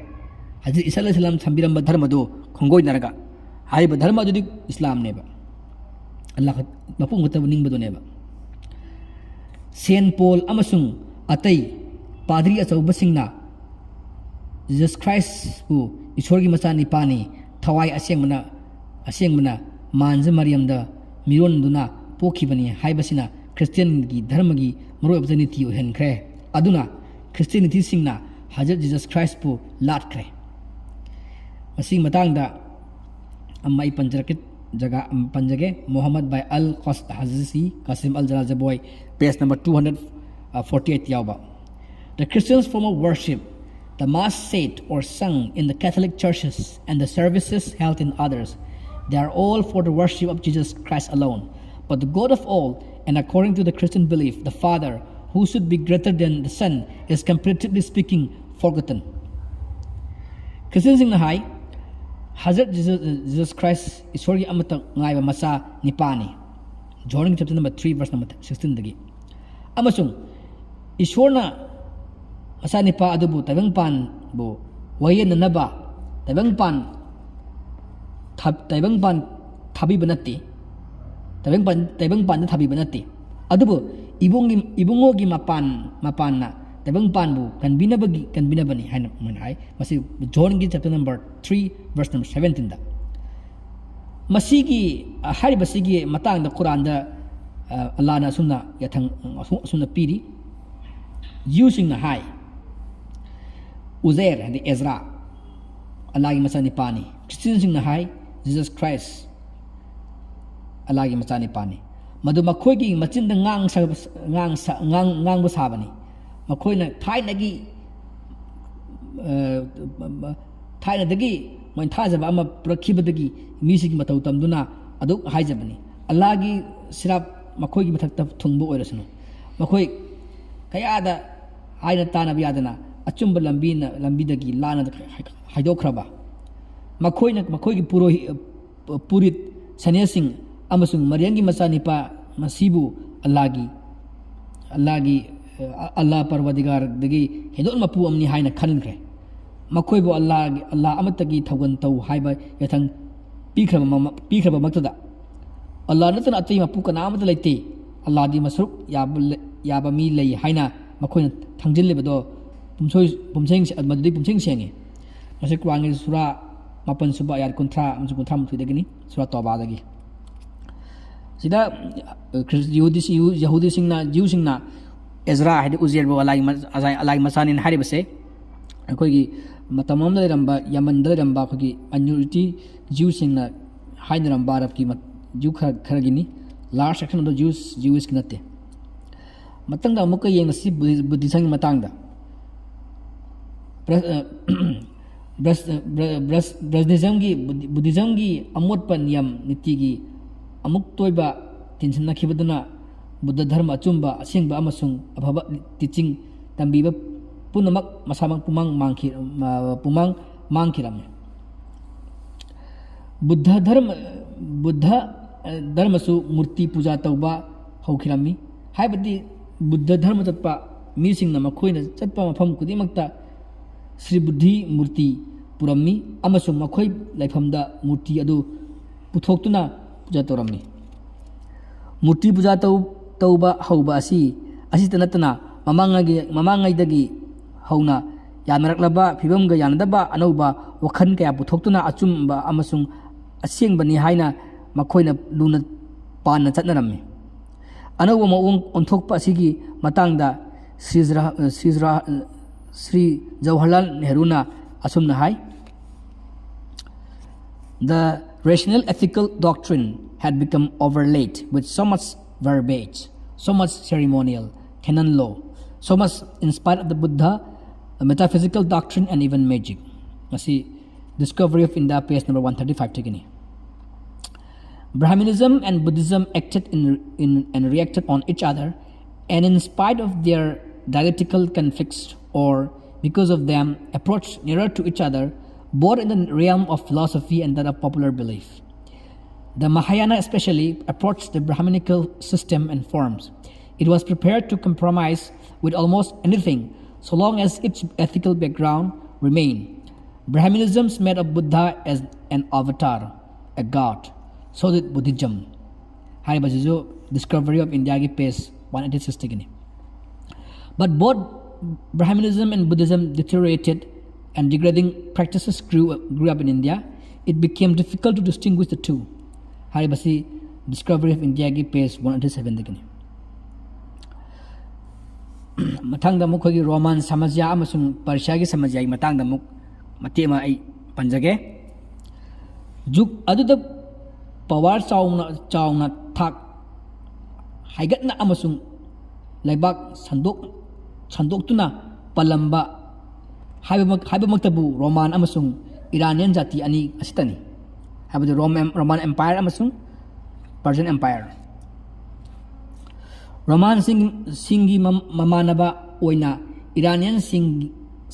ꯍꯧꯖꯤꯛ ꯏꯁꯥ ꯏꯁꯂꯥꯝ ꯊꯝꯕꯤꯔꯝꯕ ꯙꯔꯃꯗꯨ ꯈꯣꯡꯒꯣꯏꯅꯔꯒ ꯍꯥꯏꯔꯤꯕ ꯙꯔꯃ ꯑꯗꯨꯗꯤ ꯏꯁꯂꯥꯝꯅꯦꯕ꯫ ꯑꯜꯂꯥꯍ ꯃꯄꯨ ꯑꯃꯈꯛꯇꯕꯨ ꯅꯤꯡꯕꯗꯨꯅꯦꯕ꯫ ꯁꯦꯟ ꯄꯣꯜ ꯑꯃꯁꯨꯡ ꯑꯇꯩ ꯄꯥꯗ꯭ꯔꯤ ꯑꯆꯧꯕꯁꯤꯡꯅ ꯖꯤꯁꯁ ꯈ꯭ꯔꯥꯏꯁꯄꯨ ꯏꯁꯣꯔꯒꯤ ꯃꯆꯥꯅꯤꯄꯥꯅꯤ, ꯊꯋꯥꯏ ꯑꯁꯦꯡꯕꯅ, ꯑꯁꯦꯡꯕꯅ ꯃꯥꯟꯖ ꯃꯔꯤꯌꯝꯗ ꯃꯤꯔꯣꯟꯗꯨꯅ ꯄꯣꯛꯈꯤꯕꯅꯤ ꯍꯥꯏꯕꯁꯤꯅ ꯈ꯭ꯔꯤꯁꯇꯤꯌꯥꯟꯒꯤ ꯙꯔꯃꯒꯤ ꯃꯔꯨꯑꯣꯏꯕ ꯅꯤꯇꯤ ꯑꯣꯏꯍꯟꯈ꯭ꯔꯦ꯫ ꯑꯗꯨꯅ ꯈ꯭ꯔꯤꯁꯇꯤꯌꯥꯅꯤꯇꯤꯁꯤꯡꯅ ꯍꯖꯔꯠ ꯖꯤꯁꯁ ꯈ꯭ꯔꯥꯏꯁꯄꯨ ꯂꯥꯠꯈ꯭ꯔꯦ꯫ ꯃꯁꯤꯒꯤ ꯃꯇꯥꯡꯗ ꯑꯃ ꯑꯩ ꯄꯟꯖꯔꯛꯀꯦ, ꯖꯒꯥ ꯑꯃ ꯄꯟꯖꯒꯦ꯫ Muhammad by Al Qas-, Hazizi, Qasim Al Jalazaboi, page number two hundred forty-eight ꯌꯥꯎꯕ꯫ The Christians' form of worship, the mass said or sung in the Catholic churches and the services held in others, they are all for the worship of Jesus Christ alone. But the God of all, and according to the Christian belief, the Father, who should be greater than the Son, is comparatively speaking forgotten. ꯈ꯭ꯔꯤꯁꯇꯤꯌꯟꯁꯤꯡꯅ ꯍꯥꯏ, ꯍꯖꯔꯠ Jesus, Jesus Christ ꯏꯁꯣꯔꯒꯤ ꯑꯃꯠꯇ ꯉꯥꯏꯕ ꯃꯆꯥ ꯅꯤꯄꯥꯅꯤ꯫ John chapter number three, verse number sixteen ꯗꯒꯤ꯫ ꯑꯃꯁꯨꯡ ꯏꯁꯣꯔꯅ ꯃꯆꯥꯅꯤꯄꯥ ꯑꯗꯨꯕꯨ ꯇꯥꯏꯕꯪꯄꯥꯟꯕꯨ ꯋꯥꯌꯦꯟꯅꯅꯕ ꯇꯥꯏꯕꯪꯄꯥꯟ ꯊꯥ-, ꯇꯥꯏꯕꯪꯄꯥꯟ ꯊꯥꯕꯤꯕ ꯅꯠꯇꯦ꯫ ꯇꯥꯏꯕꯪꯄꯥꯟ, ꯇꯥꯏꯕꯪꯄꯥꯟꯗ ꯊꯥꯕꯤꯕ ꯅꯠꯇꯦ꯫ ꯑꯗꯨꯕꯨ ꯏꯕꯨꯡꯒꯤ, ꯏꯕꯨꯡꯉꯣꯒꯤ ꯃꯄꯥꯟ, ꯃꯄꯥꯟꯅ ꯇꯥꯏꯕꯪꯄꯥꯟꯕꯨ ꯀꯟꯕꯤꯅꯕꯒꯤ, ꯀꯟꯕꯤꯅꯕꯅꯤ ꯍꯥꯏꯅ ꯃꯣꯏꯅ ꯍꯥꯏ꯫ ꯃꯁꯤ Johnꯒꯤ chapter number three, verse number seventeenꯗ꯫ ꯃꯁꯤꯒꯤ, ꯑ, ꯍꯥꯏꯔꯤꯕꯁꯤꯒꯤ ꯃꯇꯥꯡꯗ ꯀꯨꯔꯥꯟꯗ, ꯑ, ꯑꯜꯂꯥꯅ ꯑꯁꯨꯝꯅ ꯌꯥꯊꯪ, ꯑꯁꯨꯝ-, ꯑꯁꯨꯝꯅ ꯄꯤꯔꯤ꯫ ꯖ꯭ꯌꯨꯁꯤꯡꯅ ꯍꯥꯏ, ꯎꯖꯦꯔ, ꯍꯥꯏꯗꯤ ꯑꯦꯖ꯭ꯔꯥ, ꯑꯜꯂꯥꯒꯤ ꯃꯆꯥꯅꯤꯄꯥꯅꯤ꯫ ꯈ꯭ꯔꯤꯁꯇꯤꯌꯟꯁꯤꯡꯅ ꯍꯥꯏ, ꯖꯤꯖꯁ ꯈ꯭ꯔꯥꯏꯁ ꯑꯜꯂꯥꯒꯤ ꯃꯆꯥꯅꯤꯄꯥꯅꯤ꯫ ꯃꯗꯨ ꯃꯈꯣꯏꯒꯤ ꯃꯆꯤꯟꯗ ꯉꯥꯡ ꯁꯥ-, ꯉꯥꯡ ꯁꯥ-, ꯉꯥꯡ-, ꯉꯥꯡꯕ ꯁꯥꯕꯅꯤ꯫ ꯃꯈꯣꯏꯅ ꯊꯥꯏꯅꯒꯤ, ꯑ, ꯊꯥꯏꯅꯗꯒꯤ ꯃꯣꯏꯅ ꯊꯥꯖꯕ ꯑꯃ ꯄꯨꯔꯛꯈꯤꯕꯗꯒꯤ ꯃꯤꯁꯤꯡꯒꯤ ꯃꯇꯧ ꯇꯝꯗꯨꯅ ꯑꯗꯨꯛ ꯍꯥꯏꯖꯕꯅꯤ꯫ ꯑꯜꯂꯥꯒꯤ ꯁꯤꯔꯥꯞ ꯃꯈꯣꯏꯒꯤ ꯃꯊꯛꯇ ꯊꯨꯡꯕ ꯑꯣꯏꯔꯁꯅꯨ꯫ ꯃꯈꯣꯏ ꯀꯌꯥꯗ ꯍꯥꯏꯅ ꯇꯥꯅꯕ ꯌꯥꯗꯅ ꯑꯆꯨꯝꯕ ꯂꯝꯕꯤꯅ, ꯂꯝꯕꯤꯗꯒꯤ ꯂꯥꯟꯅ ꯍꯥꯏꯗꯣꯛꯈ꯭ꯔꯕ꯫ ꯃꯈꯣꯏꯅ ꯃꯈꯣꯏꯒꯤ ꯄꯨꯔꯣꯍꯤ-, ꯄꯨꯔꯤꯠ ꯁꯅ꯭ꯌꯥꯁꯤꯡ ꯑꯃꯁꯨꯡ ꯃꯔꯤꯌꯝꯒꯤ ꯃꯆꯥꯅꯤꯄꯥ ꯃꯁꯤꯕꯨ ꯑꯜꯂꯥꯒꯤ ꯑꯜꯂꯥꯒꯤ ꯑ, ꯑꯜꯂꯥ ꯄꯔꯋꯥꯗꯤꯒꯥꯔꯗꯒꯤ ꯍꯦꯟꯗꯣꯛꯅ ꯃꯄꯨ ꯑꯃꯅꯤ ꯍꯥꯏꯅ ꯈꯟꯈ꯭ꯔꯦ꯫ ꯃꯈꯣꯏꯕꯨ ꯑꯜꯂꯥꯒꯤ ꯑꯜꯂꯥ ꯑꯃꯠꯇꯒꯤ ꯊꯧꯒꯜ ꯇꯧ ꯍꯥꯏꯕ ꯌꯥꯊꯪ ꯄꯤꯈ꯭ꯔꯕ ꯃꯃ- ꯄꯤꯈ꯭ꯔꯕꯃꯛꯇꯗ, ꯑꯜꯂꯥ ꯅꯠꯇꯅ ꯑꯇꯩ ꯃꯄꯨ ꯀꯅꯥ ꯑꯃꯠꯇ ꯂꯩꯇꯦ, ꯑꯜꯂꯥꯗꯤ ꯃꯁꯔꯨꯛ ꯌꯥꯕ ꯂꯩ- ꯌꯥꯕ ꯃꯤ ꯂꯩ ꯍꯥꯏꯅ ꯃꯈꯣꯏꯅ ꯊꯥꯡꯖꯤꯜꯂꯤꯕꯗꯣ ꯄꯨꯝꯁꯣꯏ ꯄꯨꯝꯁꯦꯡ ꯃꯗꯨꯗꯤ ꯄꯨꯝꯁꯦꯡ ꯁꯦꯡꯉꯤ꯫ ꯃꯁꯤ ꯀꯨꯔꯥꯟꯒꯤ ꯁꯨꯔꯥ ꯃꯥꯄꯟ ꯁꯨꯕ ꯑꯥꯌꯥꯠ ꯀꯨꯟꯊ꯭ꯔꯥ ꯑꯃꯁꯨꯡ ꯀꯨꯟꯊ꯭ꯔꯥ ꯃꯥꯊꯣꯏꯗꯒꯤꯅꯤ, ꯁꯨꯔꯥ ꯇꯣꯕꯥꯗꯒꯤ꯫ ꯁꯤꯗ ꯑ, ꯈ꯭ꯔꯤꯁ- ꯌꯍꯨꯗꯤ- ꯌꯍꯨ- ꯌꯍꯨꯗꯤꯁꯤꯡꯅ, ꯖ꯭ꯌꯨꯁꯤꯡꯅ ꯑꯦꯖ꯭ꯔꯥ ꯍꯥꯏꯗꯤ ꯎꯖꯦꯔꯕꯨ ꯑꯂꯥꯏ ꯃ- ꯑꯂꯥꯏ ꯃꯆꯥꯅꯤꯅ ꯍꯥꯏꯔꯤꯕꯁꯦ ꯑꯩꯈꯣꯏꯒꯤ ꯃꯇꯝ ꯑꯃꯗ ꯂꯩꯔꯝꯕ, ꯌꯃꯟꯗ ꯂꯩꯔꯝꯕ ꯑꯩꯈꯣꯏꯒꯤ ꯃꯥꯏꯅꯣꯔꯤꯇꯤ ꯖ꯭ꯌꯨꯁꯤꯡꯅ ꯍꯥꯏꯅꯔꯝꯕ ꯑꯔꯕꯀꯤ ꯃ- ꯖ꯭ꯌꯨ ꯈꯔ ꯈꯔꯒꯤꯅꯤ꯫ Large section of the Jews ꯖ꯭ꯌꯨꯁꯀꯤ ꯅꯠꯇꯦ꯫ ꯃꯊꯪꯗ ꯑꯃꯨꯛꯀ ꯌꯦꯡꯉꯁꯤ ꯕꯨꯗꯤ- ꯕꯨꯗꯤꯖꯝꯒꯤ ꯃꯇꯥꯡꯗ꯫ ꯕ꯭ꯔ- ꯑ, ꯕ꯭ꯔꯁ- ꯕ꯭ꯔ- ꯕ꯭ꯔꯁ- ꯕ꯭ꯔꯖꯅꯤꯖꯝꯒꯤ ꯕꯨꯗꯤ- ꯕꯨꯗꯤꯖꯝꯒꯤ ꯑꯃꯣꯠꯄ ꯅꯤꯌꯝ ꯅꯤꯇꯤꯒꯤ ꯑꯃꯨꯛꯇ ꯑꯣꯏꯕ ꯇꯤꯟꯁꯤꯟꯅꯈꯤꯕꯗꯨꯅ ꯕꯨꯗꯙ ꯙꯔꯃ ꯑꯆꯨꯝꯕ, ꯑꯁꯦꯡꯕ ꯑꯃꯁꯨꯡ ꯑꯐꯕ ꯇꯤꯆꯤꯡ ꯇꯝꯕꯤꯕ ꯄꯨꯝꯅꯃꯛ ꯃꯁꯥꯃꯛ ꯄꯨꯃꯥꯡ ꯃꯥꯡꯈꯤ- ꯃ- ꯄꯨꯃꯥꯡ ꯃꯥꯡꯈꯤꯔꯝꯃꯤ꯫ ꯕꯨꯗꯙ ꯙꯔꯃ ꯕꯨꯗꯙ ꯑ, ꯙꯔꯃꯁꯨ ꯃꯨꯔꯇꯤ ꯄꯨꯖꯥ ꯇꯧꯕ ꯍꯧꯈꯤꯔꯝꯃꯤ꯫ ꯍꯥꯏꯕꯗꯤ ꯕꯨꯗꯙ ꯙꯔꯃ ꯆꯠꯄ ꯃꯤꯁꯤꯡꯅ ꯃꯈꯣꯏꯅ ꯆꯠꯄ ꯃꯐꯝ ꯈꯨꯗꯤꯡꯃꯛꯇ ꯁ꯭ꯔꯤ ꯕꯨꯗꯙꯤ ꯃꯨꯔꯇꯤ ꯄꯨꯔꯝꯃꯤ ꯑꯃꯁꯨꯡ ꯃꯈꯣꯏ ꯂꯩꯐꯝꯗ ꯃꯨꯔꯇꯤ ꯑꯗꯨ ꯄꯨꯊꯣꯛꯇꯨꯅ ꯄꯨꯖꯥ ꯇꯧꯔꯝꯃꯤ꯫ ꯃꯨꯔꯇꯤ ꯄꯨꯖꯥ ꯇꯧ- ꯇꯧꯕ ꯍꯧꯕ ꯑꯁꯤ ꯑꯁꯤꯇ ꯅꯠꯇꯅ ꯃꯃꯥꯡꯉꯩꯒꯤ- ꯃꯃꯥꯡꯉꯩꯗꯒꯤ ꯍꯧꯅ ꯌꯥꯅꯔꯛꯂꯕ ꯐꯤꯕꯝꯒ ꯌꯥꯅꯗꯕ ꯑꯅꯧꯕ ꯋꯥꯈꯜ ꯀꯌꯥ ꯄꯨꯊꯣꯛꯇꯨꯅ ꯑꯆꯨꯝꯕ ꯑꯃꯁꯨꯡ ꯑꯁꯦꯡꯕꯅꯤ ꯍꯥꯏꯅ ꯃꯈꯣꯏꯅ ꯂꯨꯅ ꯄꯥꯟꯅ ꯆꯠꯅꯔꯝꯃꯤ꯫ ꯑꯅꯧꯕ ꯃꯑꯣꯡ ꯑꯣꯟꯊꯣꯛꯄ ꯑꯁꯤꯒꯤ ꯃꯇꯥꯡꯗ ꯁ꯭ꯔꯤ ꯖ꯭ꯔ- ꯁ꯭ꯔꯤ ꯖ꯭ꯔ- ꯁ꯭ꯔꯤ ꯖꯋꯥꯍꯔꯂꯥꯜ ꯅꯦꯍꯔꯨꯅ ꯑꯁꯨꯝꯅ ꯍꯥꯏ, "The rational ethical doctrine had become overlaid with so much verbiage, so much ceremonial, canon law, so much in spite of the Buddha, metaphysical doctrine and even magic." ꯃꯁꯤ Discovery of India, page number one thirty-five ꯇꯒꯤꯅꯤ꯫ Brahminism and Buddhism acted in, in and reacted on each other, and in spite of their dialectical conflicts, or because of them, approached nearer to each other, both in the realm of philosophy and that of popular belief. The Mahayana especially approached the Brahminical system and forms. It was prepared to compromise with almost anything so long as its ethical background remained. Brahminism made of Buddha as an avatar, a god. So did Buddhism. ꯍꯥꯏꯔꯤꯕꯁꯤꯁꯨ Discovery of Indiaꯒꯤ page one eighty sixꯇꯒꯤꯅꯤ. But both Brahminism and Buddhism deteriorated and degrading practices grew, grew up in India. It became difficult to distinguish the two. ꯍꯥꯏꯔꯤꯕꯁꯤ Discovery of Indiaꯒꯤ page one eighty sevenꯗꯒꯤꯅꯤ. ꯃꯊꯪꯗ ꯑꯃꯨꯛ ꯑꯩꯈꯣꯏꯒꯤ Roman ꯁꯥꯃꯖ꯭ꯌꯥ ꯑꯃꯁꯨꯡ Persiaꯒꯤ ꯁꯥꯃꯖ꯭ꯌꯥꯒꯤ ꯃꯇꯥꯡꯗ ꯑꯃꯨꯛ ꯃꯇꯦꯛ ꯑꯃ ꯑꯩ ꯄꯟꯖꯒꯦ. ꯖꯨꯛ ꯑꯗꯨꯗ power ꯆꯥꯎꯅ ꯆꯥꯎꯅ ꯊꯥꯛ ꯍꯥꯏꯒꯠꯅ ꯑꯃꯁꯨꯡ ꯂꯩꯕꯥꯛ ꯁꯟꯗꯣꯛ ꯁꯟꯗꯣꯛꯇꯨꯅ ꯄꯜꯂꯝꯕ ꯍꯥꯏꯕꯃꯛ ꯍꯥꯏꯕꯃꯛꯇꯕꯨ Roman ꯑꯃꯁꯨꯡ Iranian ꯖꯥꯇꯤ ꯑꯅꯤ ꯑꯁꯤꯇꯅꯤ. ꯍꯥꯏꯕꯗꯤ Roman Roman Empire ꯑꯃꯁꯨꯡ Persian Empire. Romanꯁꯤꯡ ꯁꯤꯡꯒꯤ ꯃꯃꯥꯟꯅꯕ ꯑꯣꯏꯅ Iranianꯁꯤꯡ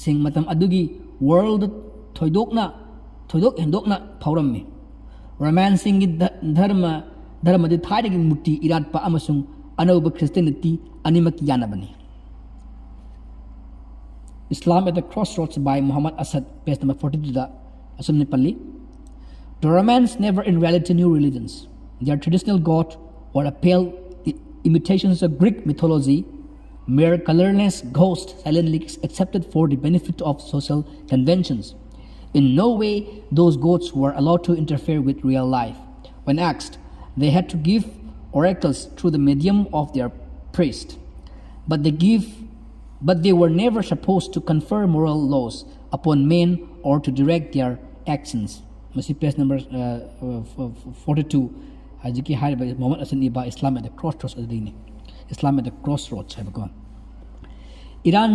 ꯁꯤꯡ ꯃꯇꯝ ꯑꯗꯨꯒꯤ world ꯊꯣꯏꯗꯣꯛꯅ ꯊꯣꯏꯗꯣꯛ ꯍꯦꯟꯗꯣꯛꯅ ꯐꯥꯎꯔꯝꯃꯤ. Romanꯁꯤꯡꯒꯤ ꯙꯔꯃ ꯙꯔꯃꯗꯤ ꯊꯥꯏꯅꯒꯤ ꯃꯨꯔꯇꯤ ꯏꯔꯥꯠꯄ ꯑꯃꯁꯨꯡ ꯑꯅꯧꯕ Christianity ꯑꯅꯤꯃꯛꯀꯤ ꯌꯥꯅꯕꯅꯤ. Islam at the Crossroads by Muhammad Asad, page number forty twoꯗ ꯑꯁꯨꯝꯅ ꯄꯜꯂꯤ. The Romans never in reality knew religions. Their traditional god were a pale imitations of Greek mythology, mere colorless ghosts silently accepted for the benefit of social conventions. In no way those gods were allowed to interfere with real life. When asked, they had to give oracles through the medium of their priest. But they give but they were never supposed to confer moral laws upon men or to direct their actions. ꯃꯁꯤ page number forty two, ꯍꯧꯖꯤꯛꯀꯤ ꯍꯥꯏꯔꯤꯕ Muhammad Asad ꯏꯕ Islam at the Crossroads ꯑꯗꯨꯗꯒꯤꯅꯤ. Islam at the Crossroads ꯍꯥꯏꯕꯀꯣ. Iran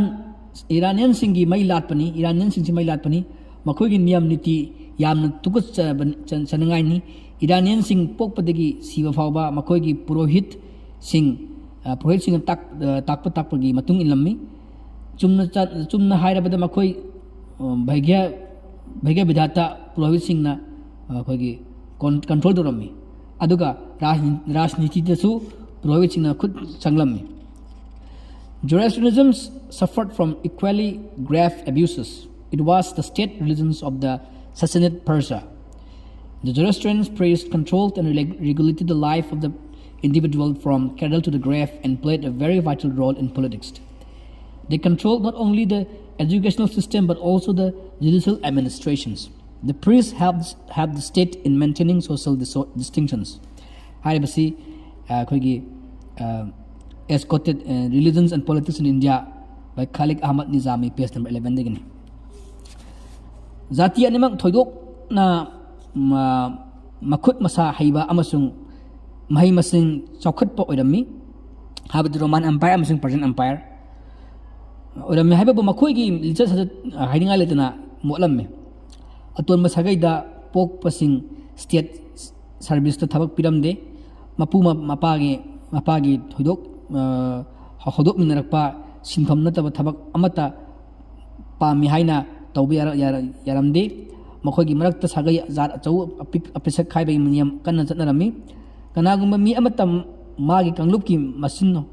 Iranianꯁꯤꯡꯒꯤ ꯃꯩ ꯂꯥꯠꯄꯅꯤ. Iranianꯁꯤꯡꯁꯤ ꯃꯩ ꯂꯥꯠꯄꯅꯤ. ꯃꯈꯣꯏꯒꯤ ꯅꯤꯌꯝ ꯅꯤꯇꯤ ꯌꯥꯝꯅ ꯇꯨꯀꯠꯆꯕ ꯆ- ꯆꯅꯤꯡꯉꯥꯏꯅꯤ. Iranianꯁꯤꯡ ꯄꯣꯛꯄꯗꯒꯤ ꯁꯤꯕ ꯐꯥꯎꯕ ꯃꯈꯣꯏꯒꯤ ꯄꯨꯔꯣꯍꯤꯠꯁꯤꯡ ꯑ, ꯄꯨꯔꯣꯍꯤꯠꯁꯤꯡꯅ ꯇꯥꯛ- ꯑ, ꯇꯥꯛꯄ ꯇꯥꯛꯄꯒꯤ ꯃꯇꯨꯡ ꯏꯜꯂꯝꯃꯤ. ꯆꯨꯝꯅ ꯆ- ꯆꯨꯝꯅ ꯍꯥꯏꯔꯕꯗ ꯃꯈꯣꯏ ꯑ, ꯚꯩꯒ꯭ꯌ ꯚꯩꯒ꯭ꯌ ꯕꯤꯙꯥꯇꯥ ꯄꯨꯔꯣꯍꯤꯠꯁꯤꯡꯅ ꯑ, ꯑꯩꯈꯣꯏꯒꯤ ꯀꯣꯟ- control ꯇꯧꯔꯝꯃꯤ. ꯑꯗꯨꯒ ꯔꯥꯖꯅꯤꯇꯤꯗꯁꯨ ꯄꯨꯔꯣꯍꯤꯠꯁꯤꯡꯅ ꯈꯨꯠ ꯆꯪꯂꯝꯃꯤ꯫ Zoroastrianism suffered from equally grave abuses. It was the state religion of the Sassanid Persia. The Zoroastrian priest controlled and regulated the life of the individual from cradle to the grave and played a very vital role in politics. They controlled not only the educational system but also the judicial administrations. The priests helped, helped the state in maintaining social distinctions. ꯍꯥꯏꯔꯤꯕꯁꯤ ꯑꯩꯈꯣꯏꯒꯤ As Quoted, Religions and Politics in India by Khalik Ahmad Nizami, page number eleven ꯗꯒꯤꯅꯤ꯫ ꯖꯥꯇꯤ ꯑꯅꯤꯃꯛ ꯊꯣꯏꯗꯣꯛꯅ ꯃꯈꯨꯠ ꯃꯁꯥ ꯍꯩꯕ ꯑꯃꯁꯨꯡ ꯃꯍꯩ ꯃꯁꯤꯡ ꯆꯥꯎꯈꯠꯄ ꯑꯣꯏꯔꯝꯃꯤ, ꯍꯥꯏꯕꯗꯤ Roman Empire ꯑꯃꯁꯨꯡ Persian Empire ꯑꯣꯏꯔꯝꯃꯤ ꯍꯥꯏꯕꯕꯨ ꯃꯈꯣꯏꯒꯤ ꯂꯤꯆꯠ ꯁꯥꯖꯠ ꯍꯥꯏꯅꯤꯡꯉꯥꯏ ꯂꯩꯇꯅ ꯃꯣꯠꯂꯝꯃꯤ꯫ ꯑꯇꯣꯟꯕ ꯁꯥꯒꯩꯗ ꯄꯣꯛꯄꯁꯤꯡ state service ꯇ ꯊꯕꯛ ꯄꯤꯔꯝꯗꯦ꯫ ꯃꯄꯨ ꯃꯄꯥꯒꯤ ꯃꯄꯥꯒꯤ ꯊꯣꯏꯗꯣꯛ ꯍꯧꯗꯣꯛꯃꯤꯟꯅꯔꯛꯄ ꯁꯤꯟꯐꯝ ꯅꯠꯇꯕ ꯊꯕꯛ ꯑꯃꯠꯇ ꯄꯥꯝꯃꯤ ꯍꯥꯏꯅ ꯇꯧꯕ ꯌꯥꯔꯝꯗꯦ꯫ ꯃꯈꯣꯏꯒꯤ ꯃꯔꯛꯇ ꯁꯥꯒꯩ ꯖꯥꯠ ꯑꯆꯧ ꯑꯄꯤꯛ ꯑꯄꯤꯁꯛ ꯈꯥꯏꯕꯒꯤ ꯅꯤꯌꯝ ꯀꯟꯅ ꯆꯠꯅꯔꯝꯃꯤ꯫ ꯀꯅꯥꯒꯨꯝꯕ ꯃꯤ ꯑꯃꯠꯇ ꯃꯥꯒꯤ ꯀꯥꯡꯂꯨꯞꯀꯤ ꯃꯁꯤꯡ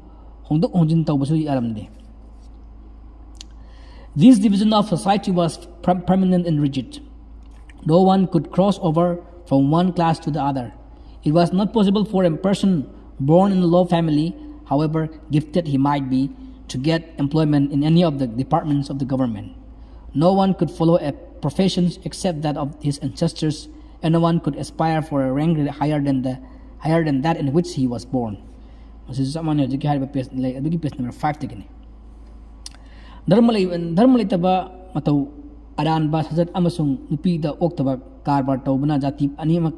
ꯍꯣꯡꯗꯣꯛ ꯍꯣꯡꯖꯤꯟ ꯇꯧꯕꯁꯨ ꯌꯥꯔꯝꯗꯦ꯫ This division of society was permanent and rigid. No one could cross over from one class to the other. It was not possible for a person born in a low family, however gifted he might be, to get employment in any of the departments of the government. No one could follow a profession except that of his ancestors, and no one could aspire for a rank higher than the higher than that in which he was born. ꯃꯁꯤꯁꯨ ꯆꯞ ꯃꯥꯟꯅꯩ ꯍꯧꯖꯤꯛꯀꯤ ꯍꯥꯏꯔꯤꯕ page ꯂꯩ ꯑꯗꯨꯒꯤ page number five ꯇꯒꯤꯅꯤ꯫ ꯙꯔꯃ ꯂꯩ ꯙꯔꯃ ꯂꯩꯇꯕ ꯃꯇꯧ ꯑꯔꯥꯟꯕ ꯁꯥꯖꯠ ꯑꯃꯁꯨꯡ ꯅꯨꯄꯤꯗ ꯑꯣꯛꯇꯕ ꯀꯔꯕꯥꯔ ꯇꯧꯕꯅ ꯖꯥꯇꯤ ꯑꯅꯤꯃꯛ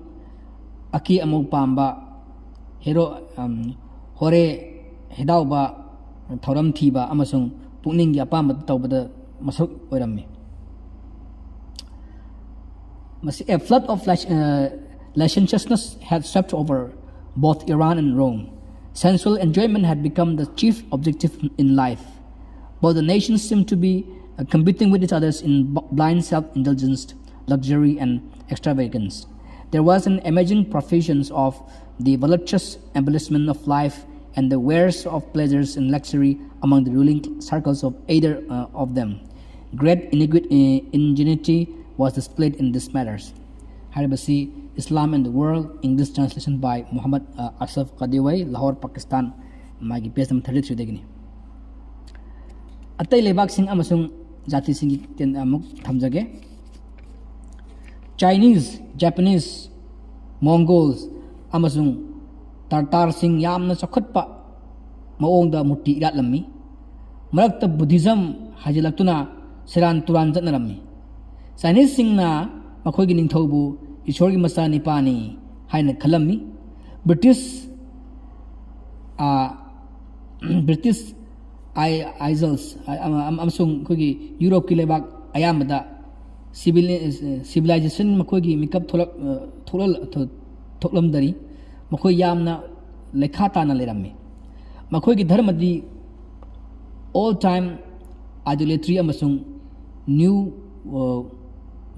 ꯑꯀꯦ ꯑꯃꯧ ꯄꯥꯝꯕ, ꯍꯦꯔꯣ ꯍꯣꯔꯦ ꯍꯦꯗꯥꯎꯕ, ꯊꯧꯔꯝ ꯊꯤꯕ ꯑꯃꯁꯨꯡ ꯄꯨꯛꯅꯤꯡꯒꯤ ꯑꯄꯥꯝꯕ ꯇꯧꯕꯗ ꯃꯁꯔꯨꯛ ꯑꯣꯏꯔꯝꯃꯤ꯫ ꯃꯁꯤ A flood of licentiousness had swept over both Iran and Rome. Sensual enjoyment had become the chief objective in life. Both the nations seemed to be competing with each other in blind self-indulgence, luxury, and extravagance. There was an amazing profusion of the voluptuous embellishment of life and the wares of pleasures and luxury among the ruling circles of either uh, of them. Great iniqui- uh, ingenuity was displayed in these matters. ꯍꯥꯏꯔꯤꯕꯁꯤ Islam and the World, English translation by Muhammad uh, Ashraf Kadiwai, Lahore, Pakistan, ꯃꯥꯒꯤ page number thirty three ꯗꯒꯤꯅꯤ꯫ ꯑꯇꯩ ꯂꯩꯕꯥꯛꯁꯤꯡ ꯑꯃꯁꯨꯡ ꯖꯥꯇꯤꯁꯤꯡꯒꯤ ten ꯑꯃꯨꯛ ꯊꯝꯖꯒꯦ꯫ Chinese, Japanese, Mongols ꯑꯃꯁꯨꯡ Tartarꯁꯤꯡ ꯌꯥꯝꯅ ꯆꯥꯎꯈꯠꯄ ꯃꯑꯣꯡꯗ ꯃꯨꯔꯇꯤ ꯏꯔꯥꯠꯂꯝꯃꯤ꯫ ꯃꯔꯛꯇ Buddhism ꯍꯥꯏꯖꯤꯜꯂꯛꯇꯨꯅ ꯁꯦꯔꯥꯟ ꯇꯨꯔꯥꯟ ꯆꯠꯅꯔꯝꯃꯤ꯫ Chineseꯁꯤꯡꯅ ꯃꯈꯣꯏꯒꯤ ꯅꯤꯡꯊꯧꯕꯨ ꯏꯁꯣꯔꯒꯤ ꯃꯆꯥꯅꯤꯄꯥꯅꯤ ꯍꯥꯏꯅ ꯈꯜꯂꯝꯃꯤ꯫ British ah, British I- Isles ꯑꯃ- ꯑꯃ- ꯑꯃꯁꯨꯡ ꯑꯩꯈꯣꯏꯒꯤ ꯌꯨꯔꯣꯞꯀꯤ ꯂꯩꯕꯥꯛ ꯑꯌꯥꯝꯕꯗ civili- civilization ꯃꯈꯣꯏꯒꯤ ꯃꯤꯀꯞ ꯊꯣꯛꯂꯛ- ꯑ, ꯊꯣꯛꯂꯛ- ꯊꯣꯛ- ꯊꯣꯛꯂꯝꯗꯔꯤ꯫ ꯃꯈꯣꯏ ꯌꯥꯝꯅ ꯂꯩꯈꯥ ꯇꯥꯅ ꯂꯩꯔꯝꯃꯤ꯫ ꯃꯈꯣꯏꯒꯤ ꯙꯔꯃꯗꯤ old time idolatry ꯑꯃꯁꯨꯡ new